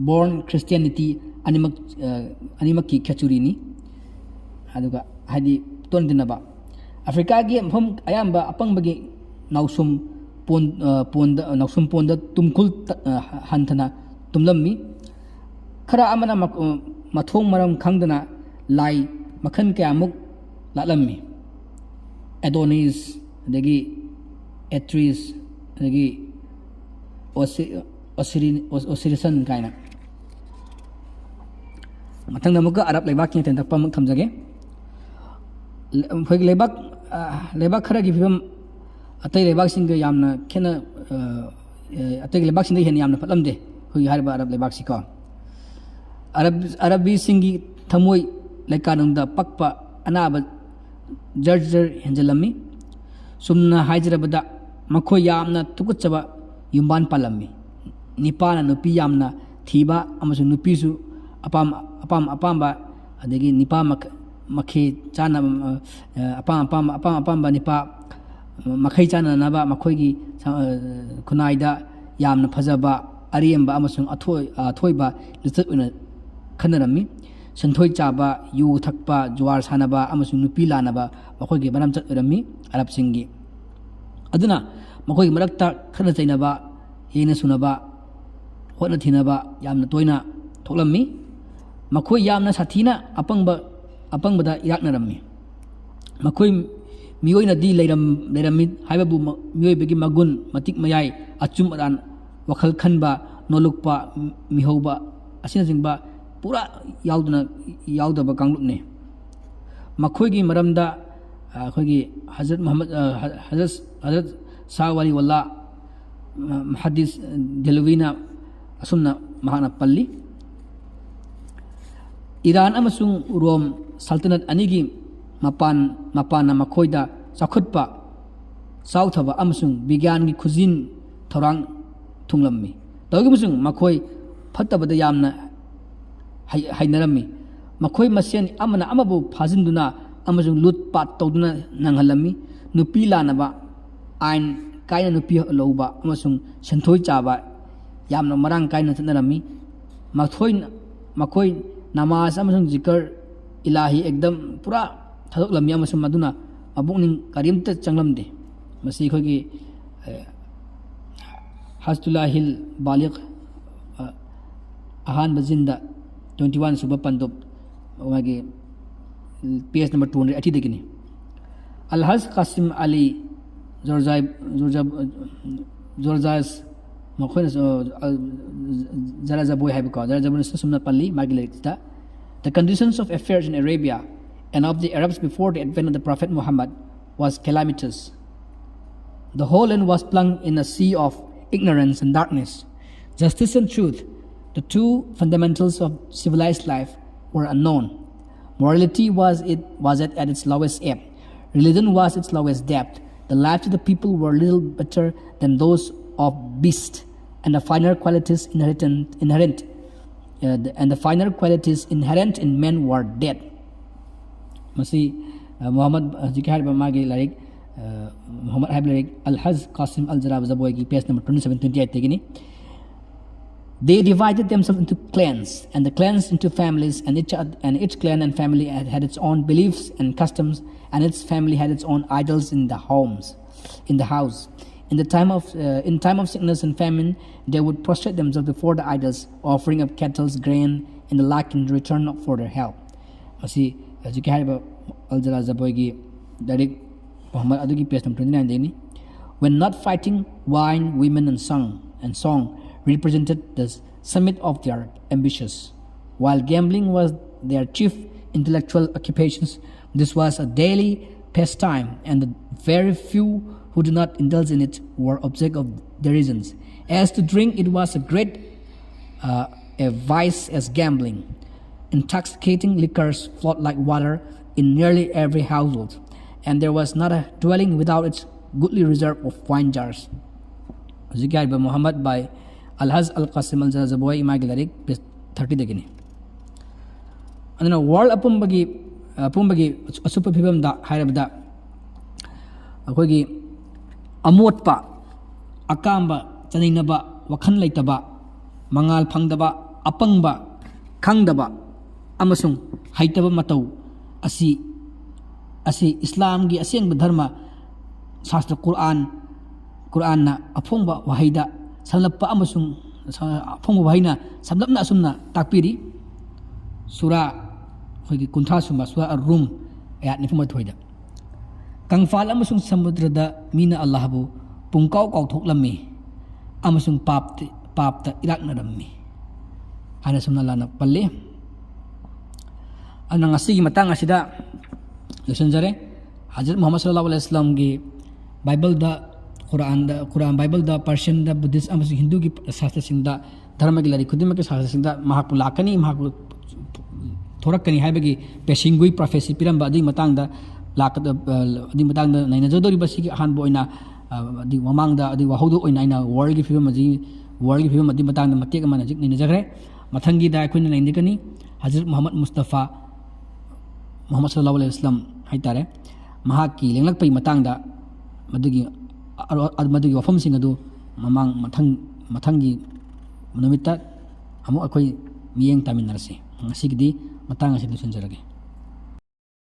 born Christianity ꯑꯅꯤꯃꯛ ꯑ, ꯑꯅꯤꯃꯛꯀꯤ ꯈꯦꯆꯨꯔꯤꯅꯤ꯫ ꯑꯗꯨꯒ ꯍꯥꯏꯗꯤ ꯇꯣꯟ ꯇꯤꯟꯅꯕ ꯑꯐ꯭ꯔꯤꯀꯥꯒꯤ ꯃꯐꯝ ꯑꯌꯥꯝꯕ ꯑꯄꯪꯕꯒꯤ ꯅꯥꯎꯁꯨꯝ ꯄꯣꯟ- ꯑ, ꯄꯣꯟꯗ ꯅꯥꯎꯁꯨꯝ ꯄꯣꯟꯗ ꯇꯨꯝꯈꯨꯜ ꯇ- ꯑ, ꯍꯟꯊꯅ ꯇꯨꯝꯂꯝꯃꯤ꯫ ꯈꯔ ꯑꯃꯅ ꯃ- ꯑ, ꯃꯊꯣꯡ ꯃꯔꯝ ꯈꯪꯗꯅ ꯂꯥꯏ ꯃꯈꯜ ꯀꯌꯥꯃꯨꯛ ꯂꯥꯠꯂꯝꯃꯤ꯫ Adonis, ꯑꯗꯒꯤ Athris, ꯑꯗꯒꯤ Osi- Osiri- Os- Osirison ꯀꯥꯏꯅ꯫ ꯃꯊꯪꯗ ꯑꯃꯨꯛꯀ ꯑꯔꯕ ꯂꯩꯕꯥꯛꯀꯤ ꯃꯇꯦꯡ ꯇꯛꯄ ꯑꯃꯨꯛ ꯊꯝꯖꯒꯦ꯫ ꯑꯩꯈꯣꯏꯒꯤ ꯂꯩꯕꯥꯛ ꯑ, ꯂꯩꯕꯥꯛ ꯈꯔꯒꯤ ꯐꯤꯕꯝ ꯑꯇꯩ ꯂꯩꯕꯥꯛꯁꯤꯡꯒ ꯌꯥꯝꯅ ꯈꯦꯠꯅ ꯑ, ꯑ, ꯑꯇꯩ ꯂꯩꯕꯥꯛꯁꯤꯡꯗ ꯍꯦꯟꯅ ꯌꯥꯝꯅ ꯐꯠꯂꯝꯗꯦ ꯑꯩꯈꯣꯏꯒꯤ ꯍꯥꯏꯔꯤꯕ ꯑꯔꯕ ꯂꯩꯕꯥꯛꯁꯤꯀꯣ꯫ ꯑꯔꯕ ꯑꯔꯕꯤꯁꯤꯡꯒꯤ ꯊꯃꯣꯏ ꯂꯩꯀꯥꯅꯨꯡꯗ ꯄꯛꯄ ꯑꯅꯥꯕ ꯖꯔ ꯖꯔ ꯍꯦꯟꯖꯜꯂꯝꯃꯤ꯫ ꯆꯨꯝꯅ ꯍꯥꯏꯖꯔꯕꯗ ꯃꯈꯣꯏ ꯌꯥꯝꯅ ꯇꯨꯀꯠꯆꯕ ꯌꯨꯝꯕꯥꯟ ꯄꯥꯜꯂꯝꯃꯤ꯫ ꯅꯤꯄꯥꯅ ꯅꯨꯄꯤ ꯌꯥꯝꯅ ꯊꯤꯕ ꯑꯃꯁꯨꯡ ꯅꯨꯄꯤꯁꯨ ꯑꯄꯥꯝ ꯑꯄꯥꯝ ꯑꯄꯥꯝꯕ ꯑꯗꯒꯤ ꯅꯤꯄꯥ ꯃꯈ- ꯃꯈꯦ ꯆꯥꯅꯕ ꯑ, ꯑꯄꯥꯝ ꯑꯄꯥꯝꯕ ꯑꯄꯥꯝ ꯑꯄꯥꯝꯕ ꯅꯤꯄꯥ ꯃꯈꯩ ꯆꯥꯟꯅꯅꯕ ꯃꯈꯣꯏꯒꯤ ꯁ- ꯑ, ꯈꯨꯟꯅꯥꯏꯗ ꯌꯥꯝꯅ ꯐꯖꯕ ꯑꯔꯦꯝꯕ ꯑꯃꯁꯨꯡ ꯑꯊꯣꯏ ꯑꯊꯣꯏꯕ ꯂꯤꯆꯠ ꯑꯣꯏꯅ ꯈꯟꯅꯔꯝꯃꯤ꯫ ꯁꯦꯟꯊꯣꯏ ꯆꯥꯕ, ꯌꯨ ꯊꯛꯄ, ꯖꯨꯋꯥꯔ ꯁꯥꯟꯅꯕ ꯑꯃꯁꯨꯡ ꯅꯨꯄꯤ ꯂꯥꯟꯅꯕ ꯃꯈꯣꯏꯒꯤ ꯃꯔꯝꯆꯠ ꯑꯣꯏꯔꯝꯃꯤ꯫ ꯑꯔꯕꯁꯤꯡꯒꯤ ꯑꯗꯨꯅ ꯃꯈꯣꯏꯒꯤ ꯃꯔꯛꯇ ꯈꯠꯅ ꯆꯩꯅꯕ, ꯌꯦꯡꯅ ꯁꯨꯅꯕ, ꯍꯣꯠꯅ ꯊꯤꯅꯕ ꯌꯥꯝꯅ ꯇꯣꯏꯅ ꯊꯣꯛꯂꯝꯃꯤ꯫ ꯃꯈꯣꯏ ꯌꯥꯝꯅ ꯁꯥꯊꯤꯅ ꯑꯄꯪꯕ ꯑꯄꯪꯕꯗ ꯏꯔꯥꯛꯅꯔꯝꯃꯤ꯫ ꯃꯈꯣꯏ ꯃꯤꯑꯣꯏꯅꯗꯤ ꯂꯩꯔꯝ ꯂꯩꯔꯝꯃꯤ ꯍꯥꯏꯕꯕꯨ ꯃ- ꯃꯤꯑꯣꯏꯕꯒꯤ ꯃꯒꯨꯟ, ꯃꯇꯤꯛ ꯃꯌꯥꯏ, ꯑꯆꯨꯝ ꯑꯔꯥꯟ, ꯋꯥꯈꯜ ꯈꯟꯕ, ꯅꯣꯂꯨꯛꯄ, ꯃꯤꯍꯧꯕ ꯑꯁꯤꯅꯆꯤꯡꯕ ꯄꯨꯔꯥ ꯌꯥꯎꯗꯅ ꯌꯥꯎꯗꯕ ꯀꯥꯡꯂꯨꯞꯅꯤ꯫ ꯃꯈꯣꯏꯒꯤ ꯃꯔꯝꯗ ꯑ, ꯑꯩꯈꯣꯏꯒꯤ ꯍꯖꯔꯠ ꯃꯨꯍꯝꯃꯗ ꯑ, ꯍ- ꯍꯖꯔꯠ ꯍꯖꯔꯠ ꯁꯥꯍ ꯋꯥꯂꯤ ꯋꯥꯂꯥ, ꯃ- ꯃꯍꯗꯤꯁ ꯗꯦꯂꯨꯋꯤꯅ ꯑꯁꯨꯝꯅ ꯃꯍꯥꯛꯅ ꯄꯜꯂꯤ: ꯏꯔꯥꯟ ꯑꯃꯁꯨꯡ ꯔꯣꯝ ꯁꯜꯇꯅꯠ ꯑꯅꯤꯒꯤ ꯃꯄꯥꯟ ꯃꯄꯥꯟꯅ ꯃꯈꯣꯏꯗ ꯆꯥꯎꯈꯠꯄ, ꯆꯥꯎꯊꯕ ꯑꯃꯁꯨꯡ ꯕꯤꯒ꯭ꯌꯥꯟꯒꯤ ꯈꯨꯖꯤꯟ ꯊꯧꯔꯥꯡ ꯊꯨꯡꯂꯝꯃꯤ꯫ ꯇꯧꯏꯒꯨꯝꯕꯁꯨꯡ ꯃꯈꯣꯏ ꯐꯠꯇꯕꯗ ꯌꯥꯝꯅ ꯍꯩ- ꯍꯩꯅꯔꯝꯃꯤ꯫ ꯃꯈꯣꯏ ꯃꯁꯦꯟ ꯑꯃꯅ ꯑꯃꯕꯨ ꯐꯥꯖꯤꯟꯗꯨꯅ ꯑꯃꯁꯨꯡ ꯂꯨꯠ ꯄꯥꯠ ꯇꯧꯗꯨꯅ ꯅꯪꯍꯜꯂꯝꯃꯤ꯫ ꯅꯨꯄꯤ ꯂꯥꯟꯅꯕ, ꯑꯥꯏꯟ ꯀꯥꯏꯅ ꯅꯨꯄꯤ ꯂꯧꯕ ꯑꯃꯁꯨꯡ ꯁꯦꯟꯊꯣꯏ ꯆꯥꯕ ꯌꯥꯝꯅ ꯃꯔꯥꯡ ꯀꯥꯏꯅ ꯆꯠꯅꯔꯝꯃꯤ꯫ ꯃꯈꯣꯏ ꯃꯈꯣꯏ ꯅꯃꯥꯖ ꯑꯃꯁꯨꯡ ꯖꯤꯀꯔ ꯏꯂꯥꯍꯤ ꯑꯦꯛꯗꯝ ꯄꯨꯔꯥ ꯊꯥꯗꯣꯛꯂꯝꯃꯤ ꯑꯃꯁꯨꯡ ꯃꯗꯨꯅ ꯃꯄꯨꯛꯅꯤꯡ ꯀꯔꯤꯝꯇ ꯆꯪꯂꯝꯗꯦ꯫ ꯃꯁꯤ ꯑꯩꯈꯣꯏꯒꯤ ꯑ, ꯍꯖꯇꯨꯜꯂꯥꯍꯤꯜ ꯕꯥꯂꯤꯒ, ꯑ, ꯑꯍꯥꯟꯕ ꯖꯤꯟꯗ ꯇ꯭ꯋꯦꯟꯇꯤ ꯋꯥꯟ ꯁꯨꯕ ꯄꯟꯗꯨꯞ, ꯃꯥꯒꯤ page number two hundred ꯑꯩꯠꯇꯤꯗꯒꯤꯅꯤ꯫ ꯑꯜꯍꯖ Kasim ꯑꯂꯤ ꯖꯣꯔꯖꯥꯏ ꯖꯣꯔꯖꯥ ꯖꯣꯔꯖꯥꯁ ꯃꯈꯣꯏꯅꯁꯨ, ꯑ, ꯖꯔꯥꯖꯥꯕꯣꯏ ꯍꯥꯏꯕꯀꯣ, ꯖꯔꯥꯖꯥꯕꯣꯏꯅꯁꯨ ꯑꯁꯨꯝꯅ ꯄꯜꯂꯤ ꯃꯥꯒꯤ ꯂꯥꯏꯔꯤꯛꯁꯤꯗ: "The conditions of affairs in Arabia and of the Arabs before the advent of the Prophet Muhammad was calamitous. The whole land was plunged in a sea of ignorance and darkness. Justice and truth, the two fundamentals of civilized life, were unknown. Morality was it was at, at its lowest ebb. Religion was its lowest depth. The lives of the people were little better than those of beasts, and the finer qualities inherent, inherent uh, the- and the finer qualities inherent in men were dead." ꯃꯁꯤ, ꯑ, ꯃꯨꯍꯝꯃꯗ, ꯍꯧꯖꯤꯛꯀꯤ ꯍꯥꯏꯔꯤꯕ ꯃꯥꯒꯤ ꯂꯥꯏꯔꯤꯛ, ꯑ, ꯃꯨꯍꯝꯃꯗ ꯍꯥꯏꯕ ꯂꯥꯏꯔꯤꯛ ꯑꯜ ꯍꯖ ꯀꯥꯁꯤꯝ ꯑꯜ ꯖꯔꯥꯕ ꯖꯕꯣꯏꯒꯤ page number twenty seven, twenty ꯑꯩꯠꯇꯒꯤꯅꯤ꯫ They divided themselves into clans, and the clans into families, and each, and each clan and family had, had its own beliefs and customs, and its family had its own idols in the homes, in the house. In the time of, uh, in time of sickness and famine, they would prostrate themselves before the idols, offering up cattle, grain, and the like in return for their help. ꯃꯁꯤ ꯍꯧꯖꯤꯛꯀꯤ ꯍꯥꯏꯔꯤꯕ ꯑꯜ ꯖꯂꯥ ꯖꯕꯣꯏꯒꯤ ꯂꯥꯏꯔꯤꯛ ꯃꯨꯍꯝꯃꯗ ꯑꯗꯨꯒꯤ page number twenty nine ꯗꯒꯤꯅꯤ꯫ When not fighting, wine, women, and song, and song represented the summit of their ambitions. While gambling was their chief intellectual occupations, this was a daily pastime, and the very few who did not indulge in it were object of derisions. As to drink, it was a great, uh, a vice as gambling. Intoxicating liquors flowed like water in nearly every household, and there was not a dwelling without its goodly reserve of wine jars. ꯍꯧꯖꯤꯛꯀꯤ ꯍꯥꯏꯔꯤꯕ ꯃꯨꯍꯝꯃꯗ by ꯑꯜ ꯍꯖ ꯑꯜ ꯀꯥꯁꯤꯝ ꯑꯜ ꯖꯂꯥ ꯖꯕꯣꯏ ꯏꯃꯥꯒꯤ ꯂꯥꯏꯔꯤꯛ, page thirty ꯗꯒꯤꯅꯤ꯫ ꯑꯗꯨꯅ world ꯑꯄꯨꯝꯕꯒꯤ, ꯑꯄꯨꯝꯕꯒꯤ ꯑꯆꯨꯞꯄ ꯐꯤꯕꯝꯗ ꯍꯥꯏꯔꯕꯗ, ꯑꯩꯈꯣꯏꯒꯤ ꯑꯃꯣꯠꯄ, ꯑꯀꯥꯝꯕ, ꯆꯅꯩꯅꯕ, ꯋꯥꯈꯜ ꯂꯩꯇꯕ, ꯃꯉꯥꯜ ꯐꯪꯗꯕ, ꯑꯄꯪꯕ, ꯈꯪꯗꯕ ꯑꯃꯁꯨꯡ ꯍꯩꯇꯕ ꯃꯇꯧ ꯑꯁꯤ, ꯑꯁꯤ ꯏꯁꯂꯥꯝꯒꯤ ꯑꯁꯦꯡꯕ ꯙꯔꯃ ꯁꯥꯁꯇ꯭ꯔ ꯀꯨꯔꯑꯥꯟ, ꯀꯨꯔꯑꯥꯟꯅ ꯑꯐꯣꯡꯕ ꯋꯥꯍꯩꯗ ꯁꯝꯂꯞꯄ ꯑꯃꯁꯨꯡ ꯁ-, ꯑꯐꯣꯡꯕ ꯋꯥꯍꯩꯅ ꯁꯝꯂꯞꯅ ꯑꯁꯨꯝꯅ ꯇꯥꯛꯄꯤꯔꯤ꯫ ꯁꯨꯔꯥ, ꯑꯩꯈꯣꯏꯒꯤ ꯀꯨꯟꯊ꯭ꯔꯥ ꯁꯨꯕ, ꯁꯨꯔꯥ ꯑꯔ ꯔꯨꯝ, ꯑꯌꯥꯠ ꯅꯤꯐꯨ ꯃꯥꯊꯣꯏꯗ, "ꯀꯪꯐꯥꯜ ꯑꯃꯁꯨꯡ ꯁꯃꯨꯗ꯭ꯔꯗ ꯃꯤꯅ ꯑꯜꯂꯥꯍꯕꯨ ꯄꯨꯡꯀꯥꯎ ꯀꯥꯎꯊꯣꯛꯂꯝꯃꯤ ꯑꯃꯁꯨꯡ ꯄꯥꯞꯇ, ꯄꯥꯞꯇ ꯏꯔꯥꯛꯅꯔꯝꯃꯤ" ꯍꯥꯏꯅ ꯁꯨꯝꯅ ꯂꯥꯟꯅ ꯄꯜꯂꯤ꯫ ꯑꯗꯨꯅ ꯉꯁꯤꯒꯤ ꯃꯇꯥꯡ ꯑꯁꯤꯗ ꯂꯣꯏꯁꯤꯟꯖꯔꯦ꯫ ꯍꯖꯔꯠ ꯃꯨꯍꯝꯃꯗ ꯁꯜꯂꯜꯂꯥꯍꯨ ꯑꯂꯩꯍꯤ ꯋꯥꯁꯜꯂꯝꯒꯤ ꯕꯥꯏꯕꯜꯗ, ꯀꯨꯔꯥꯟꯗ, ꯀꯨꯔꯥꯟ ꯕꯥꯏꯕꯜꯗ, ꯄꯔꯁꯤꯌꯟꯗ, ꯕꯨꯙꯤꯁ ꯑꯃꯁꯨꯡ ꯍꯤꯟꯗꯨꯒꯤ ꯁꯥꯁꯇ꯭ꯔꯁꯤꯡꯗ, ꯙꯔꯃꯒꯤ ꯂꯥꯏꯔꯤꯛ ꯈꯨꯗꯤꯡꯃꯛꯀꯤ ꯁꯥꯁꯇ꯭ꯔꯁꯤꯡꯗ ꯃꯍꯥꯛꯄꯨ ꯂꯥꯛꯀꯅꯤ, ꯃꯍꯥꯛꯄꯨ ꯊꯣꯔꯛꯀꯅꯤ ꯍꯥꯏꯕꯒꯤ ꯄꯦꯁꯤꯡꯒꯨꯏ ꯄ꯭ꯔꯣꯐꯦꯁꯤ ꯄꯤꯔꯝꯕ ꯑꯗꯨꯒꯤ ꯃꯇꯥꯡꯗ ꯂꯥꯛꯀꯗ-, ꯑ, ꯑꯗꯨꯒꯤ ꯃꯇꯥꯡꯗ ꯅꯩꯅꯖꯗꯧꯔꯤꯕ ꯁꯤꯒꯤ ꯑꯍꯥꯟꯕ ꯑꯣꯏꯅ, ꯑ, ꯑꯗꯨꯒꯤ ꯃꯃꯥꯡꯗ, ꯑꯗꯨꯒꯤ ꯋꯥꯍꯧꯗꯣꯛ ꯑꯣꯏꯅ ꯑꯩꯅ worldꯒꯤ ꯐꯤꯕꯝ ꯑꯁꯤ, worldꯒꯤ ꯐꯤꯕꯝ ꯑꯗꯨꯒꯤ ꯃꯇꯥꯡꯗ ꯃꯇꯦꯛ ꯑꯃ ꯍꯧꯖꯤꯛ ꯅꯩꯅꯖꯈ꯭ꯔꯦ꯫ ꯃꯊꯪꯒꯤꯗ ꯑꯩꯈꯣꯏꯅ ꯅꯩꯅꯒꯅꯤ ꯍꯖꯔꯠ ꯃꯨꯍꯝꯃꯗ ꯃꯨꯁꯇꯐꯥ, ꯃꯨꯍꯝꯃꯗ ꯁꯜꯂꯜꯂꯥꯍꯨ ꯑꯂꯩꯍꯤ ꯋꯥꯁꯜꯂꯝ ꯍꯥꯏꯇꯥꯔꯦ, ꯃꯍꯥꯛꯀꯤ ꯂꯦꯡꯂꯛꯄꯒꯤ ꯃꯇꯥꯡꯗ ꯃꯗꯨꯒꯤ, ꯃꯗꯨꯒꯤ ꯋꯥꯐꯝꯁꯤꯡ ꯑꯗꯨ ꯃꯃꯥꯡ, ꯃꯊꯪ, ꯃꯊꯪꯒꯤ ꯅꯨꯃꯤꯠꯇ ꯑꯃꯨꯛ ꯑꯩꯈꯣꯏ ꯃꯤꯠꯌꯦꯡ ꯇꯥꯃꯤꯟꯅꯔꯁꯤ꯫ ꯉꯁꯤꯒꯤꯗꯤ ꯃꯇꯥꯡ ꯑꯁꯤꯗ ꯂꯣꯏꯁꯤꯟꯖꯔꯒꯦ꯫